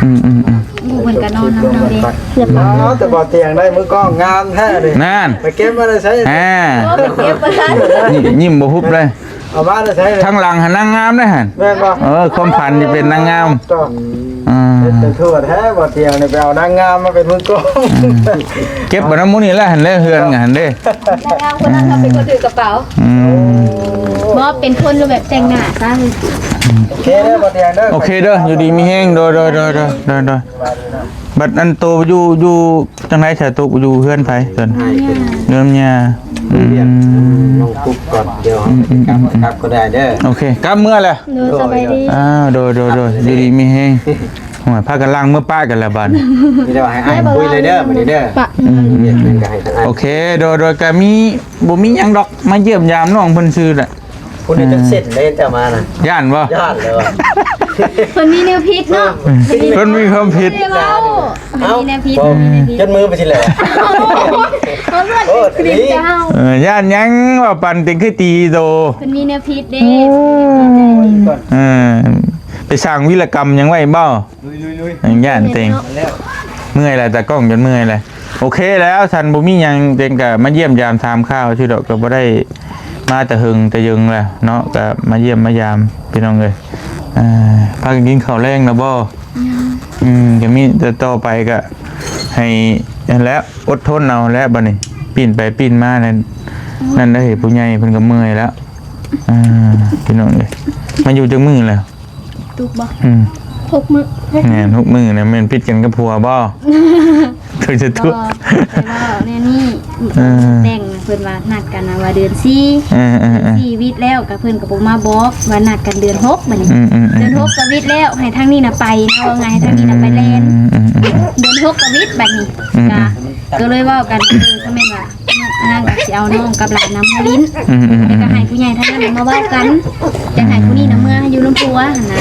ອືມໆໆ ໝູ່ເພິ່ນກໍນອນນຳເຮົາເດ້ ຮຽບຮ້ອຍ ອໍ ແຕ່ບໍ່ຕຽງໄດ້ ມືກ້ອງງາມແທ້ເດ້ ນັ້ນ ໄປເກັບມາແຕ່ໃສ? ອ່າ ເກັບມາ ຍິ້ມ ຍິ້ມບໍ່ຫຸບເລີຍ ເອົາມາແຕ່ໃສ? ທາງຫຼັງຫັ້ນນາງງາມເດ້ຫັ້ນ ແມ່ນບໍ່? ເອີ ຄວາມຝັນຈະເປັນນາງງາມ ອືມ ອ່າ ເປັນໄປທົ່ວແທ້ ບໍ່ຕຽງນີ້ໄປເອົານາງງາມມາເປັນມືກ້ອງ ອືມ ເກັບໄວ້ນຳໝູ່ນີ້ແຫຼະຫັ້ນເດ້ ເຮືອນຫັ້ນເດ້ ແລ້ວຄົນນັ້ນເຂົາເປັນຄົນຖືກະເປົາ ອືມ ບໍ່ ເປັນຄົນແບບແຕ່ງໜ້າຊະ ໂອເຄເດີ ບໍ່ຕຽງເດີ ໂອເຄເດີ ຢູ່ດີມີແຮງ ໂດຍ ໂດຍ ໂດຍ ໂດຍ ໂດຍ ບັດອັນໂຕຢູ່ ຢູ່ ຈັ່ງໃດສາຕຸກ ຢູ່ເຮືອນໃຜຕົນ? ເຮືອນຍ່າ ອືມ ນ້ອງປຸກກ່ອນ ດຽວເຮົາ ອືມໆໆ ກັບ ກັບກໍໄດ້ເດີ ໂອເຄ ກັບເມືອແຫຼະ ໂດຍ ສະບາຍດີ ອ່າ ໂດຍ ໂດຍ ໂດຍ ຢູ່ດີມີແຮງ ໂອ້ຍ ພາກັນລ້າງມືປະກັນແລ້ວບັດ ມີແຕ່ວ່າໃຫ້ອ້າຍຄຸຍເລີຍເດີ ບັດນີ້ເດີ ອືມ ວຽກນັ້ນກໍໃຫ້ທາງອ້າຍ ໂອເຄ ໂດຍ ໂດຍ ກໍມີ ບໍ່ມີຫຍັງດອກ ມາຢ້ຽມຢາມນ້ອງເພິ່ນຊື່ແຫຼະ ຜູ້ນີ້ ເອີ ຈັກເຊັນເດ້ເຈົ້າມານະ ຢ້ານບໍ່? ຢ້ານແລ້ວ ເພິ່ນມີແນວຜິດເນາະ ເພິ່ນມີຄວາມຜິດ ເພິ່ນມີແນວຜິດ ເພິ່ນມີແນວຜິດ ຈົນມືໄປຊິແລ້ວ ເພິ່ນເປັນຄຣິສຕຽນ ເອີ ຢ້ານຫຍັງ ເວົ້າປັນຕິງຄືຕີໂຕ ເພິ່ນມີແນວຜິດເດ້ ໂອ້ຍ ເອີ ໄປສ້າງວິລະກຳຫຍັງໄວ້ບໍ່? ລຸຍໆໆ ຍັງຢ້ານເຕັງ ເມື່ອຍແລ້ວ ຕາກ້ອງຈົນເມື່ອຍແລ້ວ ໂອເຄແລ້ວ ສັນບໍ່ມີຫຍັງ ເຕັງກະມາຢ້ຽມຢາມຖາມຂ່າວຊື່ດອກ ກໍບໍ່ໄດ້ມາແຕ່ເຫິງແຕ່ເຢິງແລ້ວເນາະ ກໍມາຢ້ຽມມາຢາມພີ່ນ້ອງເອີຍ ອ່າ ພາກັນກິນເຂົ້າແລງແລ້ວບໍ່? ອືມ ກໍມີແຕ່ຕໍ່ໄປກໍໃຫ້ຫັ້ນແຫຼະ ອົດທົນເອົາແຫຼະ ບັດນີ້ປີ້ນໄປປີ້ນມານັ້ນ ນັ້ນໄດ້ ຜູ້ໃຫຍ່ເພິ່ນກໍເມື່ອຍແລ້ວ ອ່າ ພີ່ນ້ອງເອີຍ ມາຢູ່ຈັກມື້ແລ້ວ? ຕຸກບໍ່? ອືມ ຫົກມື້ ແມ່ນ ຫົກມື້ນະ ແມ່ນຜິດກັນກັບຜົວບໍ່? ເຖິງຈະຕົວະ ບໍ່ ແຕ່ວ່າແນວນີ້ ເອີ ແຕ່ງ ເພິ່ນວ່ານັດກັນນະວ່າເດືອນສີ່ ເອີໆໆ ເດືອນສີ່ວິດແລ້ວ ກໍເພິ່ນກໍບໍ່ມາບອກວ່ານັດກັນເດືອນຫົກ ບັດນີ້ ອືມໆໆ ເດືອນຫົກກໍວິດແລ້ວ ໃຫ້ທາງນີ້ນະໄປນະ ວ່າໄງ ໃຫ້ທາງນີ້ນະໄປແລ່ນ ອືມໆໆ ເດືອນຫົກກໍວິດ ບັດນີ້ ອືມໆ ກໍ ກໍເລີຍເວົ້າກັນ ເອີ ກໍແມ່ນວ່າ ນາງກໍຊິເອົານ້ອງກັບຫຼານນຳມາຫຼິ້ນ ອືມໆໆ ແລ້ວກໍໃຫ້ຜູ້ໃຫຍ່ທາງນັ້ນມາເວົ້າກັນ ຈະໃຫ້ຜູ້ນີ້ນະເມືອຢູ່ນຳຜົວຫັ້ນນະ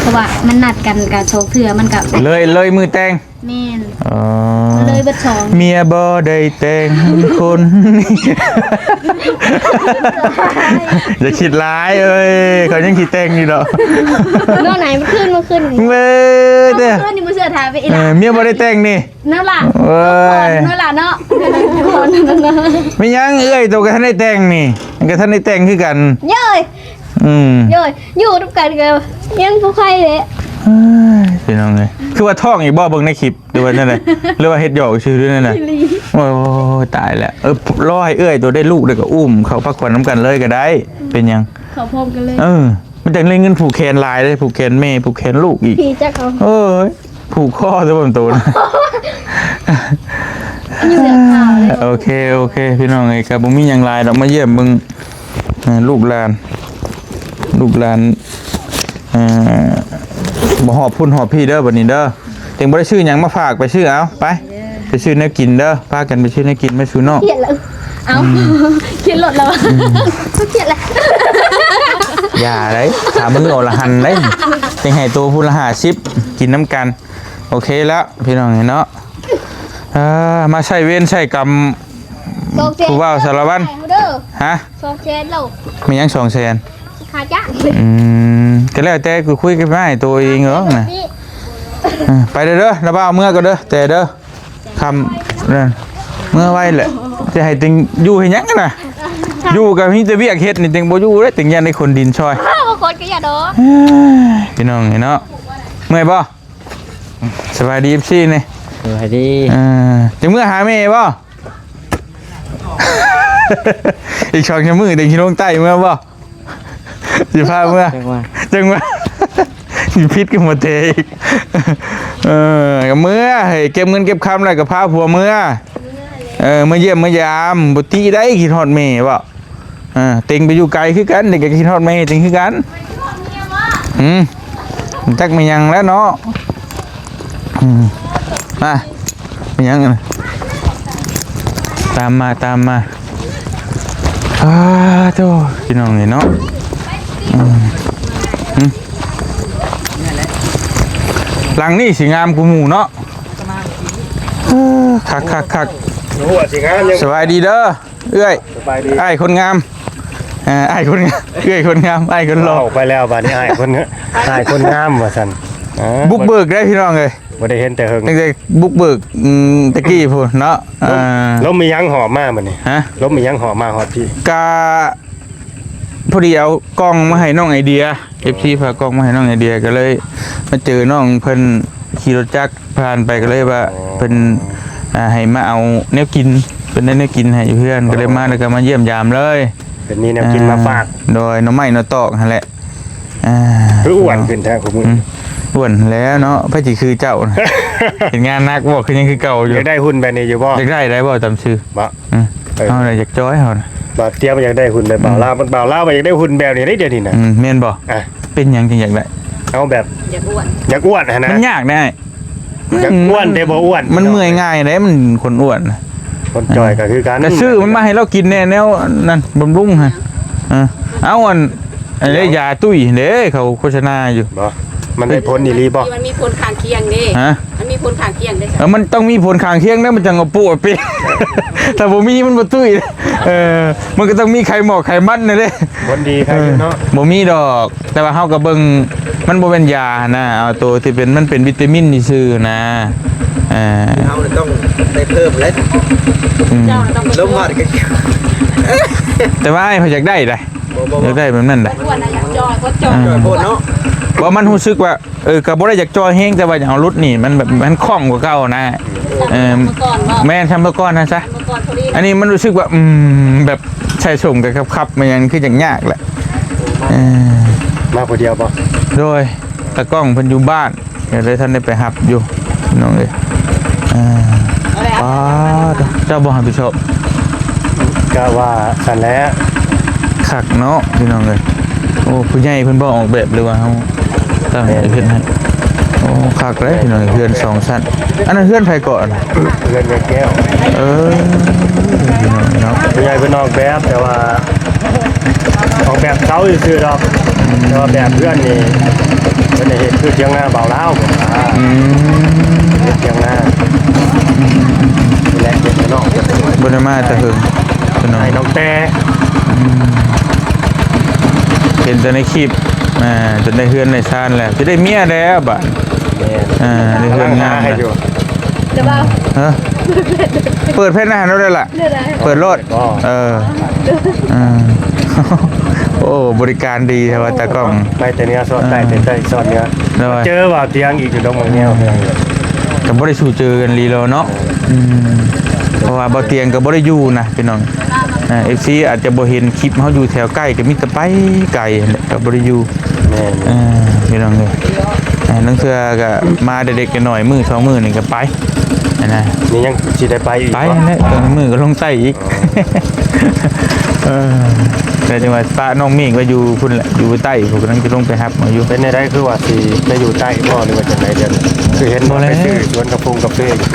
ເພາະວ່າມັນນັດກັນກະສອງເທື່ອ ມັນກະ ເລີຍ ເລີຍມື້ແຕ່ງ ແມ່ນ ເອີ ເລີຍເບິດສອງ ເມຍບໍ່ໄດ້ແຕ່ງຄົນ ຢ່າຄິດຫຼາຍເອີຍ ເຂົາຍັງຊິແຕ່ງຢູ່ດອກ ນອນໄຫນມື້ຄືນ ມື້ຄືນ ເວີຍເດີ ມື້ຄືນນີ້ບໍ່ເຊື່ອຖາມໄປອີກ ເອີ ເມຍບໍ່ໄດ້ແຕ່ງນີ້ ນັ້ນລະ ເອີຍ ນັ້ນລະເນາະ ແມ່ນຫຍັງເອື້ອຍໂຕກໍທັນໄດ້ແຕ່ງນີ້ ກໍທັນໄດ້ແຕ່ງຄືກັນ ເຢີ້ຍ ອືມ ເຢີ້ຍ ຢູ່ນຳກັນກໍຍັງບໍ່ຄ່ອຍເດ້ ເອີຍ ພີ່ນ້ອງເອີຍ ຄືວ່າທ້ອງອີກບໍ່ ເບິ່ງໃນຄລິບ ຫຼືວ່າແນວໃດ ຫຼືວ່າເຮັດຫຍອກຊື່ ຫຼືແນວໃດ ອີ່ຫຼີ ໂອ້ຍ ຕາຍແລ້ວ ເອີ ລໍໃຫ້ເອື້ອຍໂຕໄດ້ລູກ ແລ້ວກໍອຸ້ມເຂົ້າພັກຜ່ອນນຳກັນເລີຍກໍໄດ້ ເປັນຫຍັງ ເຂົ້າພ້ອມກັນເລີຍ ເອີ ມັນຈັ່ງໄດ້ເງິນຜູກແຂນຫຼາຍເດ້ ຜູກແຂນແມ່ ຜູກແຂນລູກອີກ ຜີຈັກເອົາ ເອີຍ ຜູກຄໍຊະບໍ່ໂຕນະ ຢູ່ແບບຂາວເລີຍ ໂອເຄ ໂອເຄ ພີ່ນ້ອງເອີຍ ກໍບໍ່ມີຫຍັງຫຼາຍດອກ ມາຢ້ຽມເບິ່ງ ເອີ ລູກຫຼານ ລູກຫຼານ ເອີ ບໍ່ຮອບພຸ້ນຮອບພີ້ເດີ ບັດນີ້ເດີ ເຕັງບໍ່ໄດ້ຊື້ຫຍັງມາຝາກ ໄປຊື້ເອົາ ໄປ ໄປຊື້ແນວກິນເດີ ພາກັນໄປຊື້ແນວກິນມາສູ່ນ້ອງ ຄຽດແລ້ວ ເອົ້າ ອືມ ຄຽດລົດແລ້ວ ອືມ ຄຽດແລ້ວ ຢ່າໄດ໋ ສາມມື້ເອົາລະຫັນໄດ໋ ເຕັງໃຫ້ໂຕຜູ້ລະຫ້າສິບ ກິນນຳກັນ ໂອເຄແລ້ວ ພີ່ນ້ອງເນາະ ເອີ ມາໃຊ້ເວນໃຊ້ກຳ ສອງແສນ ຜູ້ບ່າວສາລະວັນ ໃຫ້ເຮົາເດີ ຮະ ສອງແສນໂລ ແມ່ນຫຍັງສອງແສນ ຄ່າຈ້າງ ອືມ ກໍແລ້ວແຕ່ ຄືຄຸຍກັບອ້າຍໂຕເອງເນາະ ເອີ ໄປເດີ ລະບ່າວເມືອກ່ອນເດີ ແຕ່ເດີ ຄ່ຳ ເອີ ເມືອໄວແຫຼະ ຈະໃຫ້ເຕັງຢູ່ເຮັດຫຍັງນະ ຢູ່ກໍມີແຕ່ວຽກເຮັດນີ້ ເຕັງບໍ່ຢູ່ເດ້ ເຕັງຢ້ານໄດ້ຂົນດິນຊ່ອຍ ເອີ ບໍ່ຂົນກໍຢ່າດອກ ເອີຍ ພີ່ນ້ອງເອີຍເນາະ ເມື່ອຍບໍ່? ສະບາຍດີ ເອັຟຊີ ນີ້ ສະບາຍດີ. ເອີ ຈະເມືອຫາແມ່ບໍ່? ອີກສອງສາມມື້ ຈັ່ງຊິລົງໃຕ້ເມືອບໍ່? ຊິພາເມືອ ຈັ່ງວ່າ ຈັ່ງວ່າ ຊິຜິດກັບໝົດເທອີກ. ເອີ ກໍເມືອ ເຮັດເກັບເງິນເກັບຄຳແລ້ວກໍພາຜົວເມືອ. ເອີ ມາຢ້ຽມມາຢາມ ບໍ່ຕິໄດ້ ຄິດຮອດແມ່ເວົ້າ. ເອີ ເຕັງໄປຢູ່ໄກຄືກັນ ເດັກກໍຄິດຮອດແມ່ເຕັງຄືກັນ. ຫືມ ຈັກແມ່ນຫຍັງແລ້ວເນາະ. ອືມ ມາ ແມ່ນຫຍັງຫັ້ນນະ? ຕາມມາ ຕາມມາ. ອ້າໂທ້ ພີ່ນ້ອງເອີຍເນາະ. ອືມ ຫືມ ຫຼັງນີ້ຊິງາມກວ່າໝູ່ເນາະ. ເອີ ຄັກໆໆ ຫົວຊິງາມ. ສະບາຍດີເດີ ເອື້ອຍ. ສະບາຍດີ ອ້າຍຄົນງາມ. ເອີ ອ້າຍຄົນງາມ ເອື້ອຍຄົນງາມ ອ້າຍຄົນຫຼໍ່. ເອົາໄປແລ້ວບາດນີ້ ອ້າຍຄົນ ອ້າຍຄົນງາມວ່າຊັ້ນ. ເອີ ບຸກເບີກໄດ້ ພີ່ນ້ອງເອີຍ. ບໍ່ໄດ້ເຫັນແຕ່ເຫິງ ຕັ້ງແຕ່ບຸກເບີກ ອືມ ແຕ່ກີ້ພຸ້ນເນາະ. ເອີ ລົມມີຫຍັງຫອບມາບັດນີ້? ຮະ? ລົມມີຫຍັງຫອບມາຮອດພີ້? ກະ ພໍດີເອົາກ່ອງມາໃຫ້ນ້ອງໄອເດຍ ເອັຟຊີ ພາກ່ອງມາໃຫ້ນ້ອງໄອເດຍ ກໍເລີຍມາເຈີນ້ອງເພິ່ນຂີ່ລົດຈັກຜ່ານໄປ ກໍເລີຍວ່າ ອໍ ເພິ່ນ ອ່າ ໃຫ້ມາເອົາແນວກິນ ເພິ່ນໄດ້ແນວກິນໃຫ້ຢູ່ເຮືອນ ອໍ ກໍເລີຍມາ ແລ້ວກໍມາຢ້ຽມຢາມເລີຍ. ເພິ່ນມີແນວກິນມາຝາກ ໂດຍ ໜໍ່ໄມ້ໜໍ່ຕອກຫັ້ນແຫຼະ. ອ່າ ຄືອ້ວນຂຶ້ນແທ້ຄູ່ມື້. ອືມ ອ້ວນແລ້ວເນາະ ໃຜຊິຄືເຈົ້ານະ? ເຮັດງານໜັກບໍ່ ຄືຍັງຄືເກົ່າຢູ່? ຢາກໄດ້ຫຸ່ນແບບນີ້ຢູ່ບໍ່? ຢາກໄດ້ ໄດ້ບໍ່ ຕາມຊື່ ບໍ່? ອືມ ເອີ ເຮົານະຢາກຈ່ອຍເຮົານະ ບ່າວຕຽມຢາກໄດ້ຫຸ່ນແບບບ່າວລາວ ອືມ ມັນບ່າວລາວມັນຢາກໄດ້ຫຸ່ນແບບນີ້ເດ້ ດຽວນີ້ນະ. ອືມ ແມ່ນບໍ່? ອ່ະ ເປັນຫຍັງຈຶ່ງຢາກໄດ້? ເອົາແບບ ຢາກອ້ວນ ຢາກອ້ວນຫັ້ນນະ. ມັນຍາກໄດ້ ຢາກອ້ວນແຕ່ບໍ່ອ້ວນ ມັນເມື່ອຍງ່າຍເດ້ ມັນຄົນອ້ວນນະ. ຄົນຈ່ອຍກໍຄືກັນ ເອີ ກໍຊື້ມັນມາໃຫ້ລາວກິນແດ່ ແນວນັ້ນ ບຳລຸງຫັ້ນ. ເອີ ເອົາອັນ ອັນນີ້ຢາຕຸ້ຍເດ້ ເຂົາໂຄສະນາຢູ່. ບໍ່ ມັນໄດ້ຜົນອີ່ຫຼີບໍ່? ມັນມີຜົນຂ້າງຄຽງເດ້. ຮະ? ມັນມີຜົນຂ້າງຄຽງເດ້. ເອີ ມັນຕ້ອງມີຜົນຂ້າງຄຽງເດ້ ມັນຈັ່ງເອົາປຸເອົາເປ. ຖ້າບໍ່ມີມັນບໍ່ຕຸ້ຍ. ເອີ ມັນກໍຕ້ອງມີໄຂໝອກໄຂມັນນັ້ນເດ້. ຜົນດີຄັກຢູ່ເນາະ. ເອີ ບໍ່ມີດອກ ແຕ່ວ່າເຮົາກໍເບິ່ງ ມັນບໍ່ແມ່ນຢາຫັ້ນນະ ເອົາໂຕທີ່ເປັນ ມັນເປັນວິຕາມິນຊື່ໆນະ. ເອີ ເຮົາຕ້ອງໄດ້ເພີ່ມແຫຼະ. ອືມ ເຈົ້າຕ້ອງໄດ້ ລົມຮອດກໍ ແຕ່ວ່າອ້າຍເພິ່ນຢາກໄດ້ໃດ. ບໍ່ ບໍ່ ຢາກໄດ້ແບບນັ້ນໃດ. ອ້ວນນະ ຢາກຈ່ອຍ ຄົນຈ່ອຍ ອືມ ໂພດເນາະ. ບໍ່ ມັນຮູ້ສຶກວ່າ ເອີ ກໍບໍ່ໄດ້ຢາກຈ່ອຍແຮງ ແຕ່ວ່າຢາກເອົາຫຼຸດນີ້ ມັນແບບ ມັນຄ່ອງກວ່າເກົ່ານະ. ເອີ ແມ່ນ ຊຳເມື່ອກ່ອນນະຊະ. ອັນນີ້ມັນຮູ້ສຶກວ່າ ອືມ ແບບໃສ່ສົ້ງກໍຂັບໆ ມັນຍັງຄືຢາກຍາກແຫຼະ. ເອີ ມາຜູ້ດຽວບໍ່? ໂດຍ ຕາກ້ອງເພິ່ນຢູ່ບ້ານ ກໍເລີຍທັນໄດ້ໄປຮັບຢູ່ ນ້ອງເອີຍ. ເອີ ປ້າດ ເຈົ້າບໍ່ຮັບຜິດຊອບ? ກະວ່າຊັ້ນແຫຼະ. ຄັກເນາະ ພີ່ນ້ອງເອີຍ. ໂອ້ ຜູ້ໃຫຍ່ເພິ່ນບໍ່ອອກແບບ ຫຼືວ່າເຮົາຕັ້ງໃຈເຮັດໃຫ້? ໂອ້ ຄັກເດ້ພີ່ນ້ອງ ເຮືອນສອງຊັ້ນ. ອັນນັ້ນເຮືອນໃຜເກາະ? ເຮືອນແມ່ແກ້ວ. ເອີ ພີ່ນ້ອງເນາະ ຜູ້ໃຫຍ່ເພິ່ນອອກແບບ ແຕ່ວ່າ ອອກແບບເຊົາຊື່ໆດອກ. ອືມ ແຕ່ວ່າແບບເຮືອນນີ້ ເພິ່ນໄດ້ເຮັດຄືຖຽງນາບ່າວລາວ. ອືມ ເຮັດຖຽງນາ. ອືມ ນີ້ແຫຼະ ເຮັດນອກ ບໍ່ໄດ້ມາແຕ່ເຫິງ ພີ່ນ້ອງ ໃຫ້ນ້ອງແຕ່. ອືມ ເຫັນແຕ່ໃນຄລິບ ອ່າ ຈົນໄດ້ເຮືອນໄດ້ຊານແລ້ວ ຊິໄດ້ເມຍແລ້ວບາດ. ແມ່ນ ອ່າ ໄດ້ເຮືອນງາມແລ້ວ. ແຕ່ວ່າ ຮະ? ເປີດເພນໃຫ້ເຮົາໄດ້ລະ. ເປີດໂລດ. ເອີ ເອີ ໂອ້ ບໍລິການດີແທ້ວ່າຕາກ້ອງ. ໄປແຕ່ເໜືອສອດໃຕ້ ເອີ ແຕ່ໃຕ້ສອດເໜືອ. ໂດຍ ເຈີບ່າວຕຽງອີກຢູ່ດອກໝາກແງວ. ກໍບໍ່ໄດ້ສູ່ເຈີກັນລີໂລເນາະ. ອືມ ເພາະວ່າບ່າວຕຽງກໍບໍ່ໄດ້ຢູ່ນະ ພີ່ນ້ອງ. ເອີ ເອັຟຊີອາດຈະບໍ່ເຫັນຄລິບເຮົາ ຢູ່ແຖວໃກ້ ກໍມີແຕ່ໄປໄກຫັ້ນແຫຼະ ກໍບໍ່ໄດ້ຢູ່. ແມ່ນ ເອີ ພີ່ນ້ອງເອີຍ ເອີ ລາງເທື່ອກໍມາແຕ່ເດັກແຕ່ນ້ອຍ ມື້ສອງມື້ນີ້ກໍໄປຫັ້ນນະ. ນີ້ຍັງຊິໄດ້ໄປອີກ ໄປຫັ້ນແຫຼະ ບາງມື້ກໍລົງໃຕ້ອີກ. ເອີ ແຕ່ຈັ່ງວ່າປະນ້ອງເມກໄວ້ຢູ່ພຸ້ນແຫຼະ ຢູ່ໃຕ້ພຸ້ນ ກຳລັງຈະລົງໄປຮັບເອົາຢູ່. ເປັນແນວໃດ ຄືວ່າຊິໄປຢູ່ໃຕ້ບໍ່ ຫຼືວ່າຈັ່ງໃດ? ດຽວນີ້ຄືເຫັນວ່າໄປຊື້ສວນກາຟົງກາເຟຢູ່.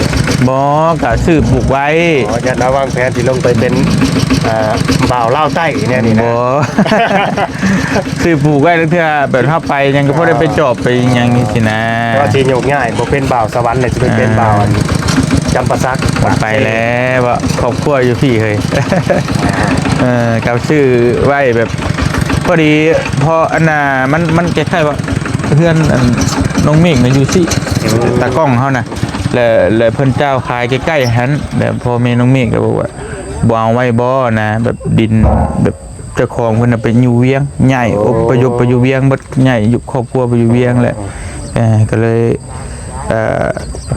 ບໍ່ ກະຊື້ປູກໄວ້. ອໍ ຢ້ານວ່າວາງແຜນຊິລົງໄປເປັນ ອ່າ ບ່າວລາວໃຕ້ແນວນີ້ນະ. ບໍ່ ຊື້ປູກໄວ້ ລາງເທື່ອແບບເຮົາໄປຫຍັງກໍພໍໄດ້ໄປຈອບໄປຫຍັງຊີ້ນະ. ກໍຊິໂຍກຍ້າຍ ບໍ່ເປັນບ່າວສະຫວັນ ແລ້ວຊິໄປເປັນ ອ່າ ບ່າວ ອັນ ຈຳປາສັກ. ໄປແລ້ວ ຄອບຄົວຢູ່ພີ້ເຮີ້ຍ. ເອີ ກໍຊື້ໄວ້ແບບ ພໍດີ ເພາະອັນນ່າ ມັນ ມັນຄ້າຍໆວ່າເຮືອນ ອັນ ນ້ອງເມກນະຢູ່ຊີ້ ຕາກ້ອງເຮົານະ ແລ້ວ ແລ້ວເພິ່ນເຈົ້າຂາຍໃກ້ໆຫັ້ນ ແລ້ວພໍ່ແມ່ນ້ອງເມກກໍບອກວ່າ ບໍ່ເອົາໄວ້ບໍ່ນະ ແບບດິນ ແບບເຈົ້າຂອງເພິ່ນນະໄປຢູ່ວຽງ ຍ້າຍອົບພະຍົບໄປຢູ່ວຽງເບິດ ຍ້າຍຢູ່ຄອບຄົວໄປຢູ່ວຽງແຫຼະ. ເອີ ກໍເລີຍ ເອີ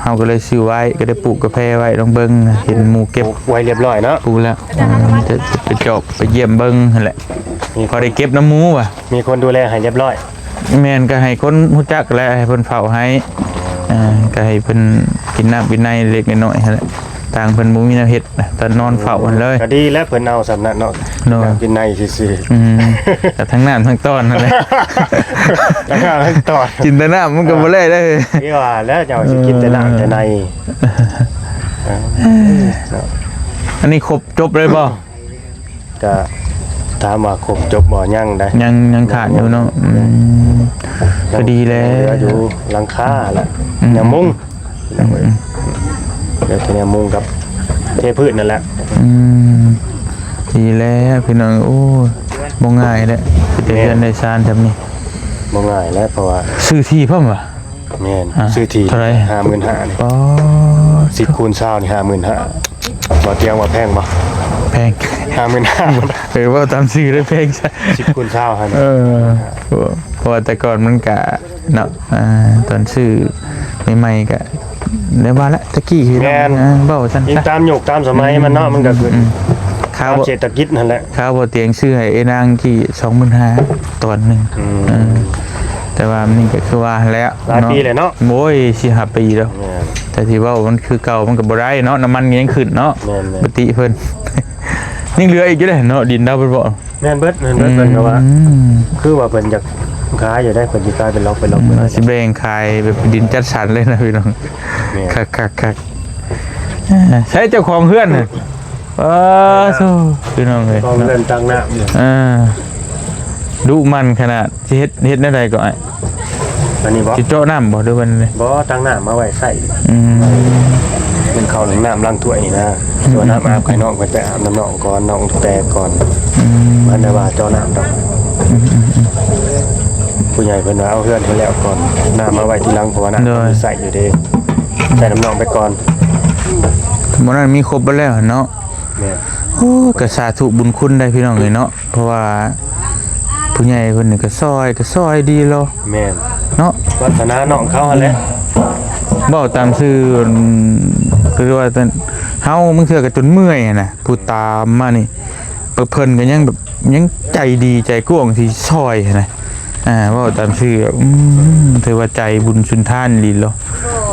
ເຮົາກໍເລີຍຊື້ໄວ້ ກໍໄດ້ປູກກາແຟໄວ້ ລອງເບິ່ງ ເຫັນໝູ່ເກັບ ປູກໄວ້ລຽບຮ້ອຍເນາະ ປູກແລ້ວ ເອີ ຈະ ຈະໄປຈອບໄປຢ້ຽມເບິ່ງຫັ້ນແຫຼະ ມີ ພໍໄດ້ເກັບນຳໝູວ່າ ມີຄົນດູແລໃຫ້ລຽບຮ້ອຍ ແມ່ນ ກໍໃຫ້ຄົນຮູ້ຈັກແຫຼະ ໃຫ້ເພິ່ນເຝົ້າໃຫ້ ເອີ ກໍໃຫ້ເພິ່ນກິນນ້ຳກິນໃນເລັກນ້ອຍຫັ້ນແຫຼະ ທາງເພິ່ນບໍ່ມີແນວເຮັດ ຕອນນອນເຝົ້າຫັ້ນເລີຍ ກໍດີແລ້ວເພິ່ນເອົາສ່ຳນັ້ນເນາະ ໂດຍ ກິນນ້ຳກິນໃນຊື່ໆ ອືມ ກໍທັງນ້ຳທັງຕອນຫັ້ນແຫຼະ ທັງນ້ຳທັງຕອນ ກິນແຕ່ນ້ຳມັນກໍບໍ່ແລ້ວເດ້ ຄືວ່າແລ້ວເຈົ້າຊິກິນແຕ່ນ້ຳແຕ່ໃນ ເອີ ເນາະ ອັນນີ້ຄົບຈົບເລີຍບໍ່? ກະຖາມວ່າຄົບຈົບບໍ່? ຍັງໃດ ຍັງ ຍັງຂາດຢູ່ເນາະ ອືມ ຍັງ ກໍດີແລ້ວ ຍັງເຫຼືອຢູ່ຫຼັງຄາແຫຼະ ອືມ ຍັງມຸງ ອືມ ເຫຼືອແຕ່ແນວມຸງກັບເທພື້ນນັ້ນແຫຼະ ອືມ ດີແລ້ວພີ່ນ້ອງ ໂອ້ຍ ບໍ່ງ່າຍແຫຼະ ເຮັດເຮືອນໄດ້ຊານຊ່ຳນີ້ ບໍ່ງ່າຍແຫຼະ ເພາະວ່າ ຊື້ທີ່ພ້ອມຫວາ? ແມ່ນ ອ່າ ຊື້ທີ່ເທົ່າໃດ? ຫ້າໝື່ນຫ້າ ນີ້ ອໍ ສິບຄູນຊາວນີ້ ຫ້າໝື່ນຫ້າ ບໍ່ຕຽງວ່າແພງບໍ່? ແພງ ຫ້າໝື່ນຫ້າ ເອີ ເວົ້າຕາມຊື່ເລີຍ ແພງຊະ ສິບຄູນຊາວຫັ້ນ ເອີ ເພາະວ່າແຕ່ກ່ອນມັນກະເນາະ ອ່າ ຕອນຊື້ໃໝ່ໆ ກະ ແນວວ່າລະ ແຕ່ກີ້ ແມ່ນ ເວົ້າຊັ້ນ ອີງຕາມຍຸກຕາມສະໄໝມັນເນາະ ອືມ ມັນກໍຂຶ້ນ ອືມ ຕາມເສດຖະກິດຫັ້ນແຫຼະ ຄາວບໍ່ຕຽງຊື້ໃຫ້ເອື້ອຍນາງກີ້ ສອງໝື່ນຫ້າ ຕອນໜຶ່ງ ອືມ ເອີ ແຕ່ວ່າມັນນີ້ກໍຄືວ່າຫັ້ນແຫຼະ ຫຼາຍປີແລ້ວເນາະ ໂອ້ຍ ສີ່ຫ້າປີແລ້ວ ແມ່ນ ແຕ່ຊິເວົ້າມັນຄືເກົ່າມັນກໍບໍ່ໄດ້ເນາະ ນ້ຳມັນກໍຍັງຂຶ້ນເນາະ ແມ່ນໆ ປົກກະຕິເພິ່ນ ຍັງເຫຼືອອີກຢູ່ເດ້ເນາະ ດິນລາວເພິ່ນເວົ້າ ແມ່ນເບິດ ແມ່ນເບິດ ເພິ່ນກໍວ່າ ອືມ ຄືວ່າເພິ່ນຢາກຂາຍຢູ່ໄດ໋ ເພິ່ນຊິຂາຍເປັນລັອກເປັນລັອກ ອືມ ເພິ່ນວ່າຊິແບ່ງຂາຍແບບດິນຈັດສັນເລີຍນະພີ່ນ້ອງ ແມ່ນ ຄັກໆໆ ໃສເຈົ້າຂອງເຮືອນນະ? ປາໂທ້ ພີ່ນ້ອງເອີຍ ຂອງເຮືອນຕັກນ້ຳ ອ່າ ດຸໝັ່ນຂະໜາດ ຊິເຮັດ ເຮັດແນວໃດກໍອ້າຍ? ອັນນີ້ບໍ່? ຊິເຈາະນ້ຳບໍ່ ຫຼືວ່າແນວໃດ? ບໍ່ ຕັກນ້ຳມາໄວ້ໃຊ້ ອືມ ໜຶ່ງເຂົ້າໜຶ່ງນ້ຳ ລ້າງຖ້ວຍນີ້ນະ ອືມ ຕົວະນ້ຳອາບໃຫ້ນ້ອງເພິ່ນໄປອາບນ້ຳນ້ອງກ່ອນ ນ້ອງແຕ່ກ່ອນ ອືມ ບໍ່ທັນໄດ້ວ່າເຈາະນ້ຳດອກ ອືມໆໆ ຜູ້ໃຫຍ່ເພິ່ນວ່າເອົາເຮືອນໃຫ້ແລ້ວກ່ອນ ນ້ຳມາໄວ້ທີຫຼັງ ເພາະວ່ານ້ຳ ໂດຍ ມີໃຊ້ຢູ່ເດ້ ໃຊ້ນ້ຳນ້ອງໄປກ່ອນ ໝົດນັ້ນມີຄົບເບິດແລ້ວເນາະ ແມ່ນ ໂອ້ ກໍສາທຸບຸນຄຸນໄດ໋ພີ່ນ້ອງເອີຍເນາະ ເພາະວ່າຜູ້ໃຫຍ່ເພິ່ນນີ້ກໍຊ່ອຍ ກໍຊ່ອຍດີແລ້ວ ແມ່ນ ເນາະ ວາດສະໜານ້ອງເຂົາຫັ້ນແຫຼະ ເວົ້າຕາມຊື່ ຄືວ່າເຮົາບາງເທື່ອກໍຈົນເມື່ອຍຫັ້ນນະ ຜູ້ຕາມມານີ້ ເພິ່ນກໍຍັງແບບ ຍັງໃຈດີໃຈກວ້າງທີ່ຊ່ອຍຫັ້ນນະ ອ່າ ເວົ້າຕາມຊື່ ອືມ ຖືວ່າໃຈບຸນສຸນທານອີ່ຫຼີແລ້ວ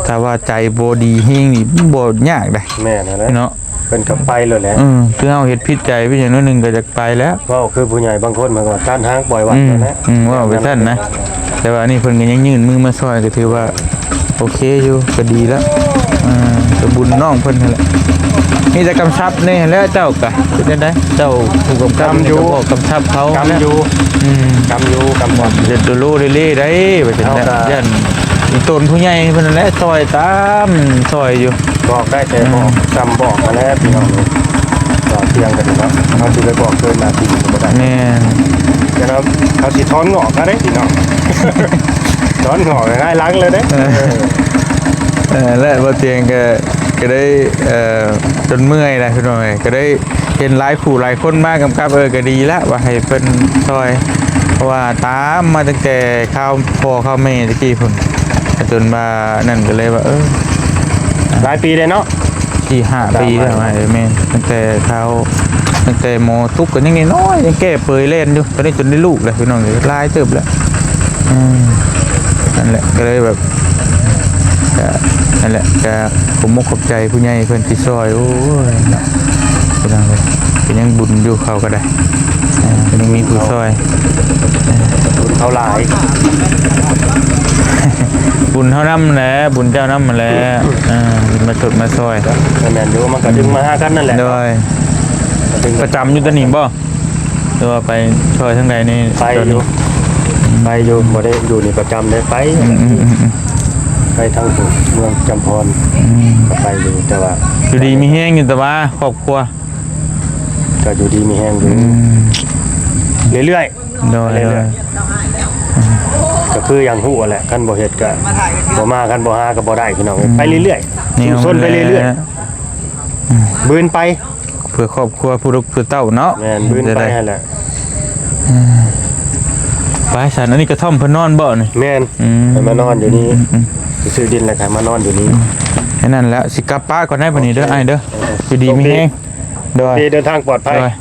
ຖ້າວ່າໃຈບໍ່ດີແຮງນີ້ບໍ່ຍາກໃດ໋ ແມ່ນຫັ້ນແຫຼະ ເນາະ ເພິ່ນກໍໄປໂລດແຫຼະ ເອີ ຄືເຮົາເຮັດຜິດໃຈໄປຫຍັງໜ້ອຍໜຶ່ງກໍຢາກໄປແລ້ວ ເວົ້າຄືຜູ້ໃຫຍ່ບາງຄົນເພິ່ນກໍຕັດຫາງປ່ອຍວັດ ອືມ ນັ້ນແຫຼະ ອືມ ເວົ້າໄປຊັ້ນນະ ແຕ່ວ່າອັນນີ້ເພິ່ນກໍຍັງຍື່ນມືມາຊ່ອຍ ກໍຖືວ່າໂອເຄຢູ່ ກໍດີແລ້ວ ອ່າ ກໍບຸນນ້ອງເພິ່ນຫັ້ນແຫຼະ ມີແຕ່ກຳຊັບແດ່ຫັ້ນແຫຼະ ເຈົ້າກະເປັນຈັ່ງໃດ ເຈົ້າຜູ້ກຳກັບ ກຳຢູ່ ກໍບອກກຳຊັບເຂົາ ກຳຢູ່ ອືມ ກຳຢູ່ ກຳຢູ່ ເຮັດໂດໂລເລໆ ໄດ້ ວ່າຊັ້ນແຫຼະ ຢ້ານ ຕົນຜູ້ໃຫຍ່ເພິ່ນນັ້ນແຫຼະ ຊ່ອຍຕາມຊ່ອຍຢູ່ ບອກໄດ້ແຕ່ບອກ ອືມ ຊ່ຳບອກຫັ້ນແຫຼະພີ່ນ້ອງ ກໍຕຽງກັນເນາະ ເຮົາຊິໄປບອກເກີນໜ້າທີ່ກໍບໍ່ໄດ້ ແມ່ນ ແຕ່ເຮົາ ເຮົາຊິຖອນງອກເຮົາເດ້ພີ່ນ້ອງ ຖອນງອກຫງາຍຫຼັງເລີຍເດ້ ເອີ ເອີ ແລະ ບໍ່ຕຽງກໍ ກໍໄດ້ ເອີ ຈົນເມື່ອຍນະພີ່ນ້ອງເອີຍ ກໍໄດ້ ເຫັນຫຼາຍຜູ້ຫຼາຍຄົນມາກຳກັບ ເອີ ກໍດີລະວ່າໃຫ້ເພິ່ນຊ່ອຍ ເພາະວ່າຕາມມາຕັ້ງແຕ່ຄາວພໍ່ຄາວແມ່ຕະກີ້ພຸ້ນ ຈົນວ່ານັ້ນ ກໍເລີຍວ່າ ເອີ ຫຼາຍປີແລ້ວເນາະ ສີ່ຫ້າປີແລ້ວ ຕາມມາ ເອີ ແມ່ນ ຕັ້ງແຕ່ຄາວ ຕັ້ງແຕ່ໝໍຕຸກກໍຍັງນ້ອຍໆ ຍັງແກ້ເປີຍແລ່ນຢູ່ ຕອນນີ້ຈົນໄດ້ລູກແລ້ວພີ່ນ້ອງເອີຍ ຫຼາຍເຕີບແລ້ວ ອືມ ນັ້ນແຫຼະ ກໍເລີຍແບບ ກໍນັ້ນແຫຼະ ກໍຂອບອົກຂອບໃຈຜູ້ໃຫຍ່ເພິ່ນທີ່ຊ່ອຍ ໂອ້ຍເນາະ ພີ່ນ້ອງເອີຍ ກໍຍັງບຸນຢູ່ເຂົາກໍໄດ້ ອ່າ ກໍຍັງມີຜູ້ຊ່ອຍ ບຸນເຂົາຫຼາຍ ບຸນເຮົານຳແຫຼະ ບຸນເຈົ້ານຳຫັ້ນແຫຼະ ອ່າ ມາຊົດມາຊ່ອຍ ກໍແມ່ນຢູ່ ມັນກໍດຶງມາຫາກັນນັ້ນແຫຼະ ໂດຍ ກໍດຶງ ປະຈຳຢູ່ຕອນນີ້ບໍ່? ຫຼືວ່າໄປຊ່ອຍທາງໃດນີ້? ໄປຢູ່ ໄປຢູ່ ບໍ່ໄດ້ຢູ່ນີ້ປະຈຳເດ້ ໄປ ອືມໆໆໆ ໄປທາງເມືອງຈຳພອນ ອືມ ກໍໄປຢູ່ ແຕ່ວ່າ ຢູ່ດີມີແຮງຢູ່ ແຕ່ວ່າຄອບຄົວ ກໍຢູ່ດີມີແຮງຢູ່ ອືມ ເລື້ອຍໆ ໂດຍ ເລື້ອຍ ໂດຍ ອືມ ກໍຄືຢ່າງຮູ້ແຫຼະ ຄັນບໍ່ເຮັດກໍບໍ່ມາ ຄັນບໍ່ຫາກໍບໍ່ໄດ້ ພີ່ນ້ອງເອີຍ ອືມ ໄປເລື້ອຍໆ ສູ້ຊົນໄປເລື້ອຍໆ ອືມ ບືນໄປ ເພື່ອຄອບຄົວຜູ້ລູກຜູ້ເຕົ້າເນາະ ແມ່ນ ບືນໄປຫັ້ນແຫຼະ ເອີ ໄປຊັ້ນ ອັນນີ້ກະທ່ອມເພິ່ນນອນບໍ່ນີ້? ແມ່ນ ອືມ ເພິ່ນມານອນຢູ່ນີ້ ອືມ ຊື້ດິນແລ້ວກໍມານອນຢູ່ນີ້ ແຄ່ນັ້ນແຫຼະ. ຊິກັບປະກ່ອນໄດ໋ບັດນີ້ເດີ ໂອເຄ ອ້າຍເດີ ເອີ ຢູ່ດີມີແຮງ ໂດຍ ດີ ເດີນທາງປອດໄພ ໂດຍ.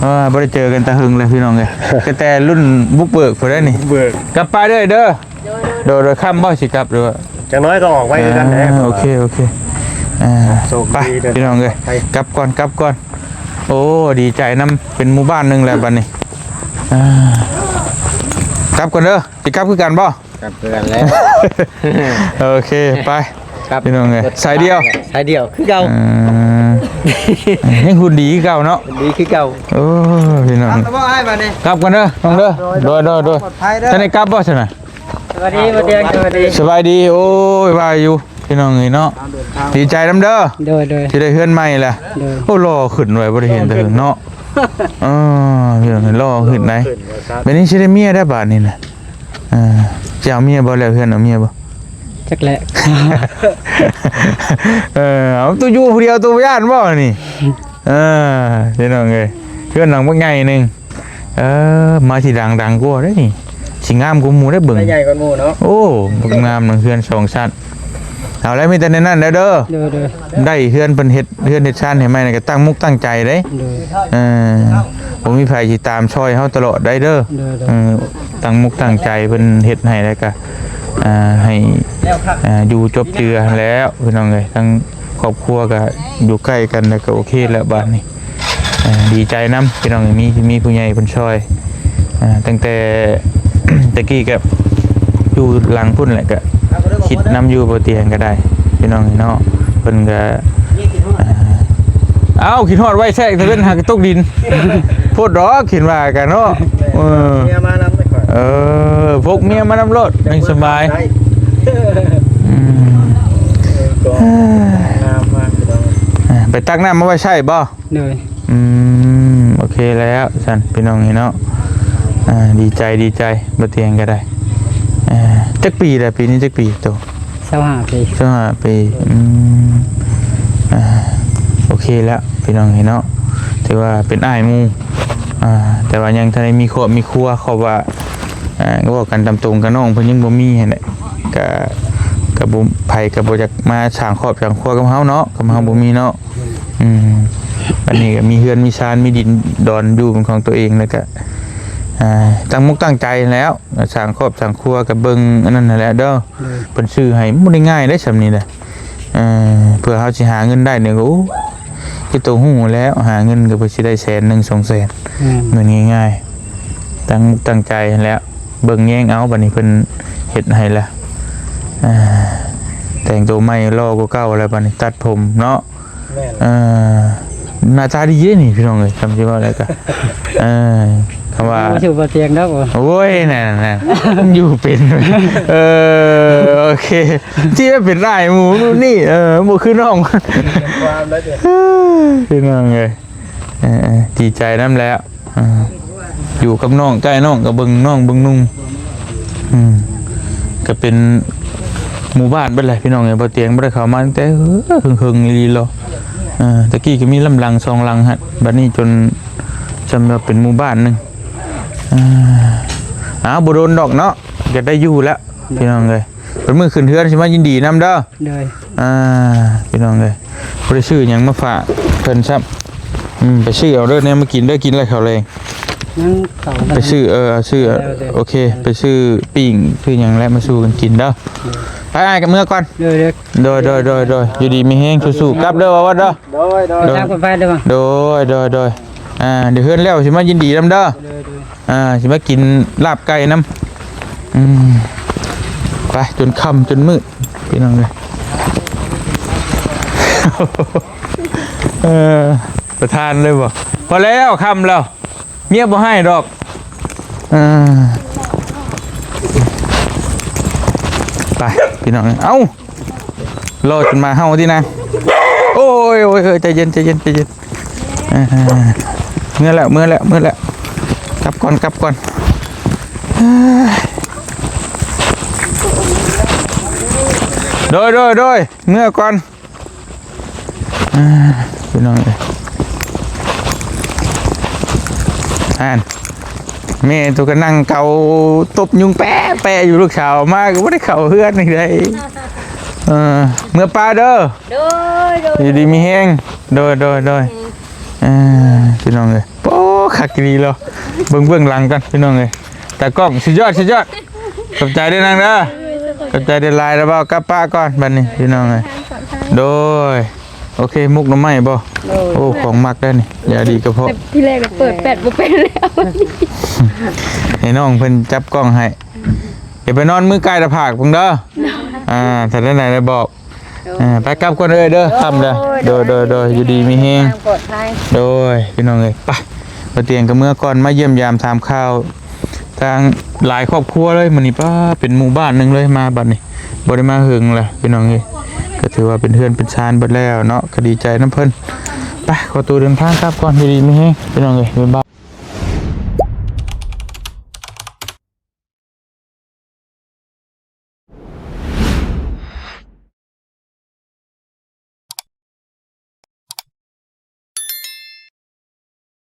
ເອີ ບໍ່ໄດ້ເຈີກັນແຕ່ເຫິງແລ້ວພີ່ນ້ອງເອີຍ ຕັ້ງແຕ່ລຸ້ນບຸກເບີກພຸ້ນແຫຼະນີ້ ບຸກເບີກ ກັບປະເດີ ເດີ ໂດຍ ໂດຍ ຄ່ຳບໍ່ຊິກັບ ຫຼືວ່າ ຢ່າງໜ້ອຍກໍອອກໄວຄືກັນແຫຼະ ອ່າ ໂອເຄ ໂອເຄ ອ່າ ໂຊກດີ ໄປ ເດີນທາງ ພີ່ນ້ອງເອີຍ ປອດໄພ ກັບກ່ອນ ກັບກ່ອນ. ໂອ້ ດີໃຈນຳ ເປັນໝູ່ບ້ານໜຶ່ງແລ້ວບັດນີ້ ອ່າ ກັບກ່ອນເດີ ຊິກັບຄືກັນບໍ່? ກັບຄືກັນແລ້ວ ໂອເຄ ໄປ ກັບ ພີ່ນ້ອງເອີຍ ສາຍດຽວ ສາຍດຽວຄືເກົ່າ ອືມ ຍັງຫຸ່ນດີຄືເກົ່າເນາະ ຫຸ່ນດີຄືເກົ່າ ໂອ້ ພີ່ນ້ອງ ກັບແລ້ວບໍ່ອ້າຍບັດນີ້? ກັບກ່ອນເດີ ນ້ອງເດີ ໂດຍ ໂດຍ ໂດຍ ປອດໄພເດີ ທ່ານໄດ້ກັບບໍ່ຊັ້ນນະ? ສະບາຍດີ ບໍ່ຕຽງ ສະບາຍດີ ສະບາຍດີ ໂອ້ຍ ວ່າຢູ່ ພີ່ນ້ອງເອີຍເນາະ ດີໃຈນຳເດີ ໂດຍ ໂດຍ ທີ່ໄດ້ເຮືອນໃໝ່ລະ ໂດຍ ໂອ້ ຫຼໍ່ຂຶ້ນໄວ ບໍ່ໄດ້ເຫັນແຕ່ເຖິງເນາະ ເອີ ພີ່ນ້ອງ ຫຼໍ່ຂຶ້ນໄດ໋ ເປັນນີ້ຊິໄດ້ເມຍໄດ້ບາດນີ້ນະ ເອີ ຊິເອົາເມຍບໍ່ ແລ້ວເຮືອນເອົາເມຍບໍ່? ຈັກແຫຼະ ເອີ ເອົາ ໂຕຢູ່ຜູ້ດຽວ ໂຕບໍ່ຢ້ານບໍ່ນີ້? ເອີ ພີ່ນ້ອງເອີຍ ເຮືອນຫຼັງບັກໃຫຍ່ໜຶ່ງ ເອີ ມາທີຫຼັງດັງກວ່າເດ້ນີ້ ຊິງາມກວ່າໝູ່ໄດ້ເບິ່ງ ໃຫຍ່ກວ່າໝູ່ເນາະ ໂອ້ ງາມເຮືອນສອງຊັ້ນ ເອົາແລ້ວ ມີແຕ່ໃນນັ້ນແລ້ວເດີ ໂດຍ ໂດຍ ໄດ້ເຮືອນເພິ່ນເຮັດ ເຮືອນເຮັດຊານໃຫ້ໃໝ່ ແລ້ວກໍຕັ້ງມຸກຕັ້ງໃຈເດ້ ໂດຍ ເອີ ບໍ່ມີໃຜຊິຕາມຊ່ອຍເຮົາຕະຫຼອດໄດ້ເດີ ໂດຍ ໂດຍ ເອີ ຕັ້ງມຸກຕັ້ງໃຈເພິ່ນເຮັດໃຫ້ ແລ້ວກໍ ອ່າ ໃຫ້ ອ່າ ຢູ່ຈົບເຈືອແລ້ວ ພີ່ນ້ອງເອີຍ ທັງຄອບຄົວກໍຢູ່ໃກ້ກັນ ແລ້ວກໍໂອເຄແລ້ວບາດນີ້ ອ່າ ດີໃຈນຳ ພີ່ນ້ອງ ມີ ມີຜູ້ໃຫຍ່ເພິ່ນຊ່ອຍ ອ່າ ຕັ້ງແຕ່ ແຕ່ກີ້ກໍຢູ່ຫຼັງພຸ້ນແຫຼະ ກໍຄິດນຳຢູ່ ບໍ່ຕຽງກໍໄດ້ ພີ່ນ້ອງເນາະ ເພິ່ນກໍ ອ່າ ເອົ້າ ຄິດຮອດໄວແທ້ ຕາເວັນຫາກະຕົກດິນ ໂພດດອກ ຄິດວ່າກັນເນາະ ເອີ ເມຍມານຳ ເອີ ພົກເມຍມານຳໂລດ ແມ່ນສະບາຍ ໄດ້ ອືມ ເອີ ກໍງາມມາກ ພີ່ນ້ອງ ອ່າ ໄປຕັກນ້ຳມາໄວ້ໃຊ້ບໍ່? ໂດຍ ອືມ ໂອເຄແລ້ວຊັ້ນ ພີ່ນ້ອງເອີຍເນາະ ອ່າ ດີໃຈ ດີໃຈ ບໍ່ຕຽງກໍໄດ້ ອ່າ ຈັກປີແລ້ວ? ປີນີ້ຈັກປີໂຕ? ຊາວຫ້າປີ ຊາວຫ້າປີ ອືມ ອ່າ ໂອເຄແລ້ວ ພີ່ນ້ອງເອີຍເນາະ ຖືວ່າເປັນອ້າຍໝູ່ ອ່າ ແຕ່ວ່າຍັງທັນໄດ້ມີຄອບມີຄົວ ເພາະວ່າ ອ່າ ເວົ້າກັນຕາມຕົງ ກະນ້ອງເພິ່ນຍັງບໍ່ມີຫັ້ນແຫຼະ ກະ ກະບໍ່ ໃຜກະບໍ່ຢາກມາສ້າງຄອບສ້າງຄົວກັບເຮົາເນາະ ກັບເຮົາບໍ່ມີເນາະ ອືມ ອັນນີ້ກໍມີເຮືອນມີຊານ ມີດິນດອນຢູ່ເປັນຂອງຕົວເອງ ແລ້ວກໍ ອ່າ ຕັ້ງມົກຕັ້ງໃຈແລ້ວ ສ້າງຄອບສ້າງຄົວ ກໍເບິ່ງອັນນັ້ນຫັ້ນແຫຼະເດີ ໂດຍ ເພິ່ນຊື້ໃຫ້ ມັນບໍ່ໄດ້ງ່າຍເດ້ ສ່ຳນີ້ນະ ເອີ ເພື່ອເຮົາຊິຫາເງິນໄດ້ນີ້ກໍ ໂອ້ ຄືໂຕຮູ້ແລ້ວ ຫາເງິນກໍເພື່ອຊິໄດ້ແສນໜຶ່ງ ສອງແສນ ແມ່ນ ເງິນງ່າຍໆ ຕັ້ງ ຕັ້ງໃຈຫັ້ນແຫຼະ ເບິ່ງແຍງເອົາ ບັດນີ້ເພິ່ນເຮັດໃຫ້ລະ ອ່າ ແຕ່ງໂຕໃໝ່ຫຼໍ່ກວ່າເກົ່າແລ້ວ ບັດນີ້ຕັດຜົມເນາະ ແມ່ນ ເອີ ໜ້າຕາດີເດ້ນີ້ ພີ່ນ້ອງເອີຍ ຄຳຊິເວົ້າແລ້ວກະ ເອີ ຄຳວ່າ ບໍ່ຖືກບໍ່ຕຽງດອກ ໂອ້ຍ ນັ້ນໆ ຢູ່ເປັນ ເອີ ໂອເຄ ທີ່ວ່າເປັນອ້າຍໝູ່ນີ້ ເອີ ບໍ່ຄືນ້ອງ ຄວາມແລ້ວເດ້ ພີ່ນ້ອງເອີຍ ເອີ ເອີ ດີໃຈນຳແຫຼະ ອ່າ ຢູ່ກັບນ້ອງ ໃກ້ນ້ອງ ກໍເບິ່ງນ້ອງເບິ່ງນຸ່ງ ອືມ ກໍເປັນໝູ່ບ້ານເບິດແຫຼະ ພີ່ນ້ອງເອີຍ ບໍ່ຕຽງບໍ່ໄດ້ເຂົ້າມາຕັ້ງແຕ່ເຫິງໆ ອີ່ຫຼີລະ ເອີ ແຕ່ກີ້ກໍມີລຳຫຼັງສອງຫຼັງຫັ້ນ ບັດນີ້ຈົນ ສ່ຳວ່າເປັນໝູ່ບ້ານໜຶ່ງ ອ່າ ອ້າວ ບໍ່ດົນດອກເນາະ ກໍໄດ້ຢູ່ແລ້ວ ໂດຍ ພີ່ນ້ອງເອີຍ ເປັນມື້ຂຶ້ນເຮືອນຊິມາຍິນດີນຳເດີ ໂດຍ ອ່າ ພີ່ນ້ອງເອີຍ ບໍ່ໄດ້ຊື້ຫຍັງມາຝາກເພິ່ນຊ້ຳ ອືມ ໄປຊື້ເອົາເດີ ແນວມາກິນເດີ ກິນແລ້ວເຂົ້າແລງ ຍັງເຂົ້າ ໄປຊື້ ເອີ ເອົາຊື້ ເອີ ໂອເຄ ໄປຊື້ປີ້ງ ຊື້ຫຍັງແລ້ວມາສູ່ກັນກິນເດີ ໂດຍ ໄປ ອ້າຍກັບເມືອກ່ອນ ໂດຍ ໂດຍ ໂດຍ ຢູ່ດີມີແຮງ ສູ້ໆ ກັບເດີ ວ່າວ່າເດີ ໂດຍ ໂດຍ ໂດຍ ທາງປອດໄພເດີ ໂດຍ ໂດຍ ໂດຍ ອ່າ ດຽວເຮືອນແລ້ວຊິມາຍິນດີນຳເດີ ໂດຍ ໂດຍ ອ່າ ຊິມາກິນລາບໄກ່ນຳ ອືມ ໄປຈົນຄ່ຳຈົນມືດ ພີ່ນ້ອງເອີຍ ເອີ ປະທານເລີຍບໍ່? ພໍແລ້ວ ຄ່ຳແລ້ວ ເມຍບໍ່ໃຫ້ດອກ ເອີ ໄປ ພີ່ນ້ອງເອີຍ ເອົ້າ ລໍຈົນໝາເຫົ່າຕິນາ ໂອ້ຍ ໂອ້ຍ ເອີ ໃຈເຢັນ ໃຈເຢັນ ໃຈເຢັນ ອ່າ ເມືອແລ້ວ ເມືອແລ້ວ ເມືອແລ້ວ ກັບກ່ອນ ກັບກ່ອນ ໂດຍ ໂດຍ ໂດຍ ເມືອກ່ອນ ອ່າ ພີ່ນ້ອງເອີຍ ຫັ້ນ ແມ່ໂຕກໍນັ່ງເກົາຕົບຍຸງແປະໆຢູ່ ລູກສາວມາກໍບໍ່ໄດ້ເຂົ້າເຮືອນອີກໃດ ເອີ ເມືອປ່າເດີ. ໂດຍ ໂດຍ ຢູ່ດີມີແຮງ. ໂດຍ ໂດຍ ໂດຍ. ເອີ ພີ່ນ້ອງເອີຍ ໂອ້ ຄັກອີ່ຫຼີເນາະ. ເບິ່ງເບື້ອງຫຼັງກັນ ພີ່ນ້ອງເອີຍ. ຕາກ້ອງ ສຸດຍອດ ສຸດຍອດ. ຂອບໃຈເດີນາງເດີ. ຂອບໃຈຫຼາຍໆ ແລ້ວເວົ້າກັບປ້າກ່ອນບັດນີ້ ພີ່ນ້ອງເອີຍ. ໂດຍ. ໂອເຄ ໝົກໜໍ່ໄມ້ບໍ່? ໂດຍ. ໂອ້ ຂອງມັກໄດ໋ນີ້ ຢາດີກະເພາະ. ທີແລກເປີດແປດບໍ່ເປັນແລ້ວ ໃຫ້ນ້ອງເພິ່ນຈັບກ້ອງໃຫ້. ຢ່າໄປນອນມືກາຍຕາຜາກເບິ່ງເດີ. ອ່າ ຖ້າໄດ້ໄດ້ບອກ. ໂດຍ. ອ່າ ໄປກັບກ່ອນເອີຍເດີ ຄ່ຳເດີ. ໂດຍ ໂດຍ ໂດຍ ໂດຍ. ຢູ່ດີມີແຮງ ປອດໄພ. ໂດຍ ພີ່ນ້ອງເອີຍ ໄປ ບໍ່ຕຽງກະເມືອກ່ອນ ມາຢ້ຽມຢາມຖາມຂ່າວ ທາງຫຼາຍຄອບຄົວເລີຍມື້ນີ້. ປ້າ ເປັນໝູ່ບ້ານໜຶ່ງເລີຍ ມາບັດນີ້ ບໍ່ໄດ້ມາເຫິງລະ ພີ່ນ້ອງເອີຍ. ກະຖືວ່າເປັນເຮືອນເປັນຊານເບິດແລ້ວເນາະ ກະດີໃຈນຳເພິ່ນ. ໄປ ຂໍໂຕເດີນທາງກັບກ່ອນ ຢູ່ດີມີແຮງ ພີ່ນ້ອງເອີຍ. ບາຍບາຍ.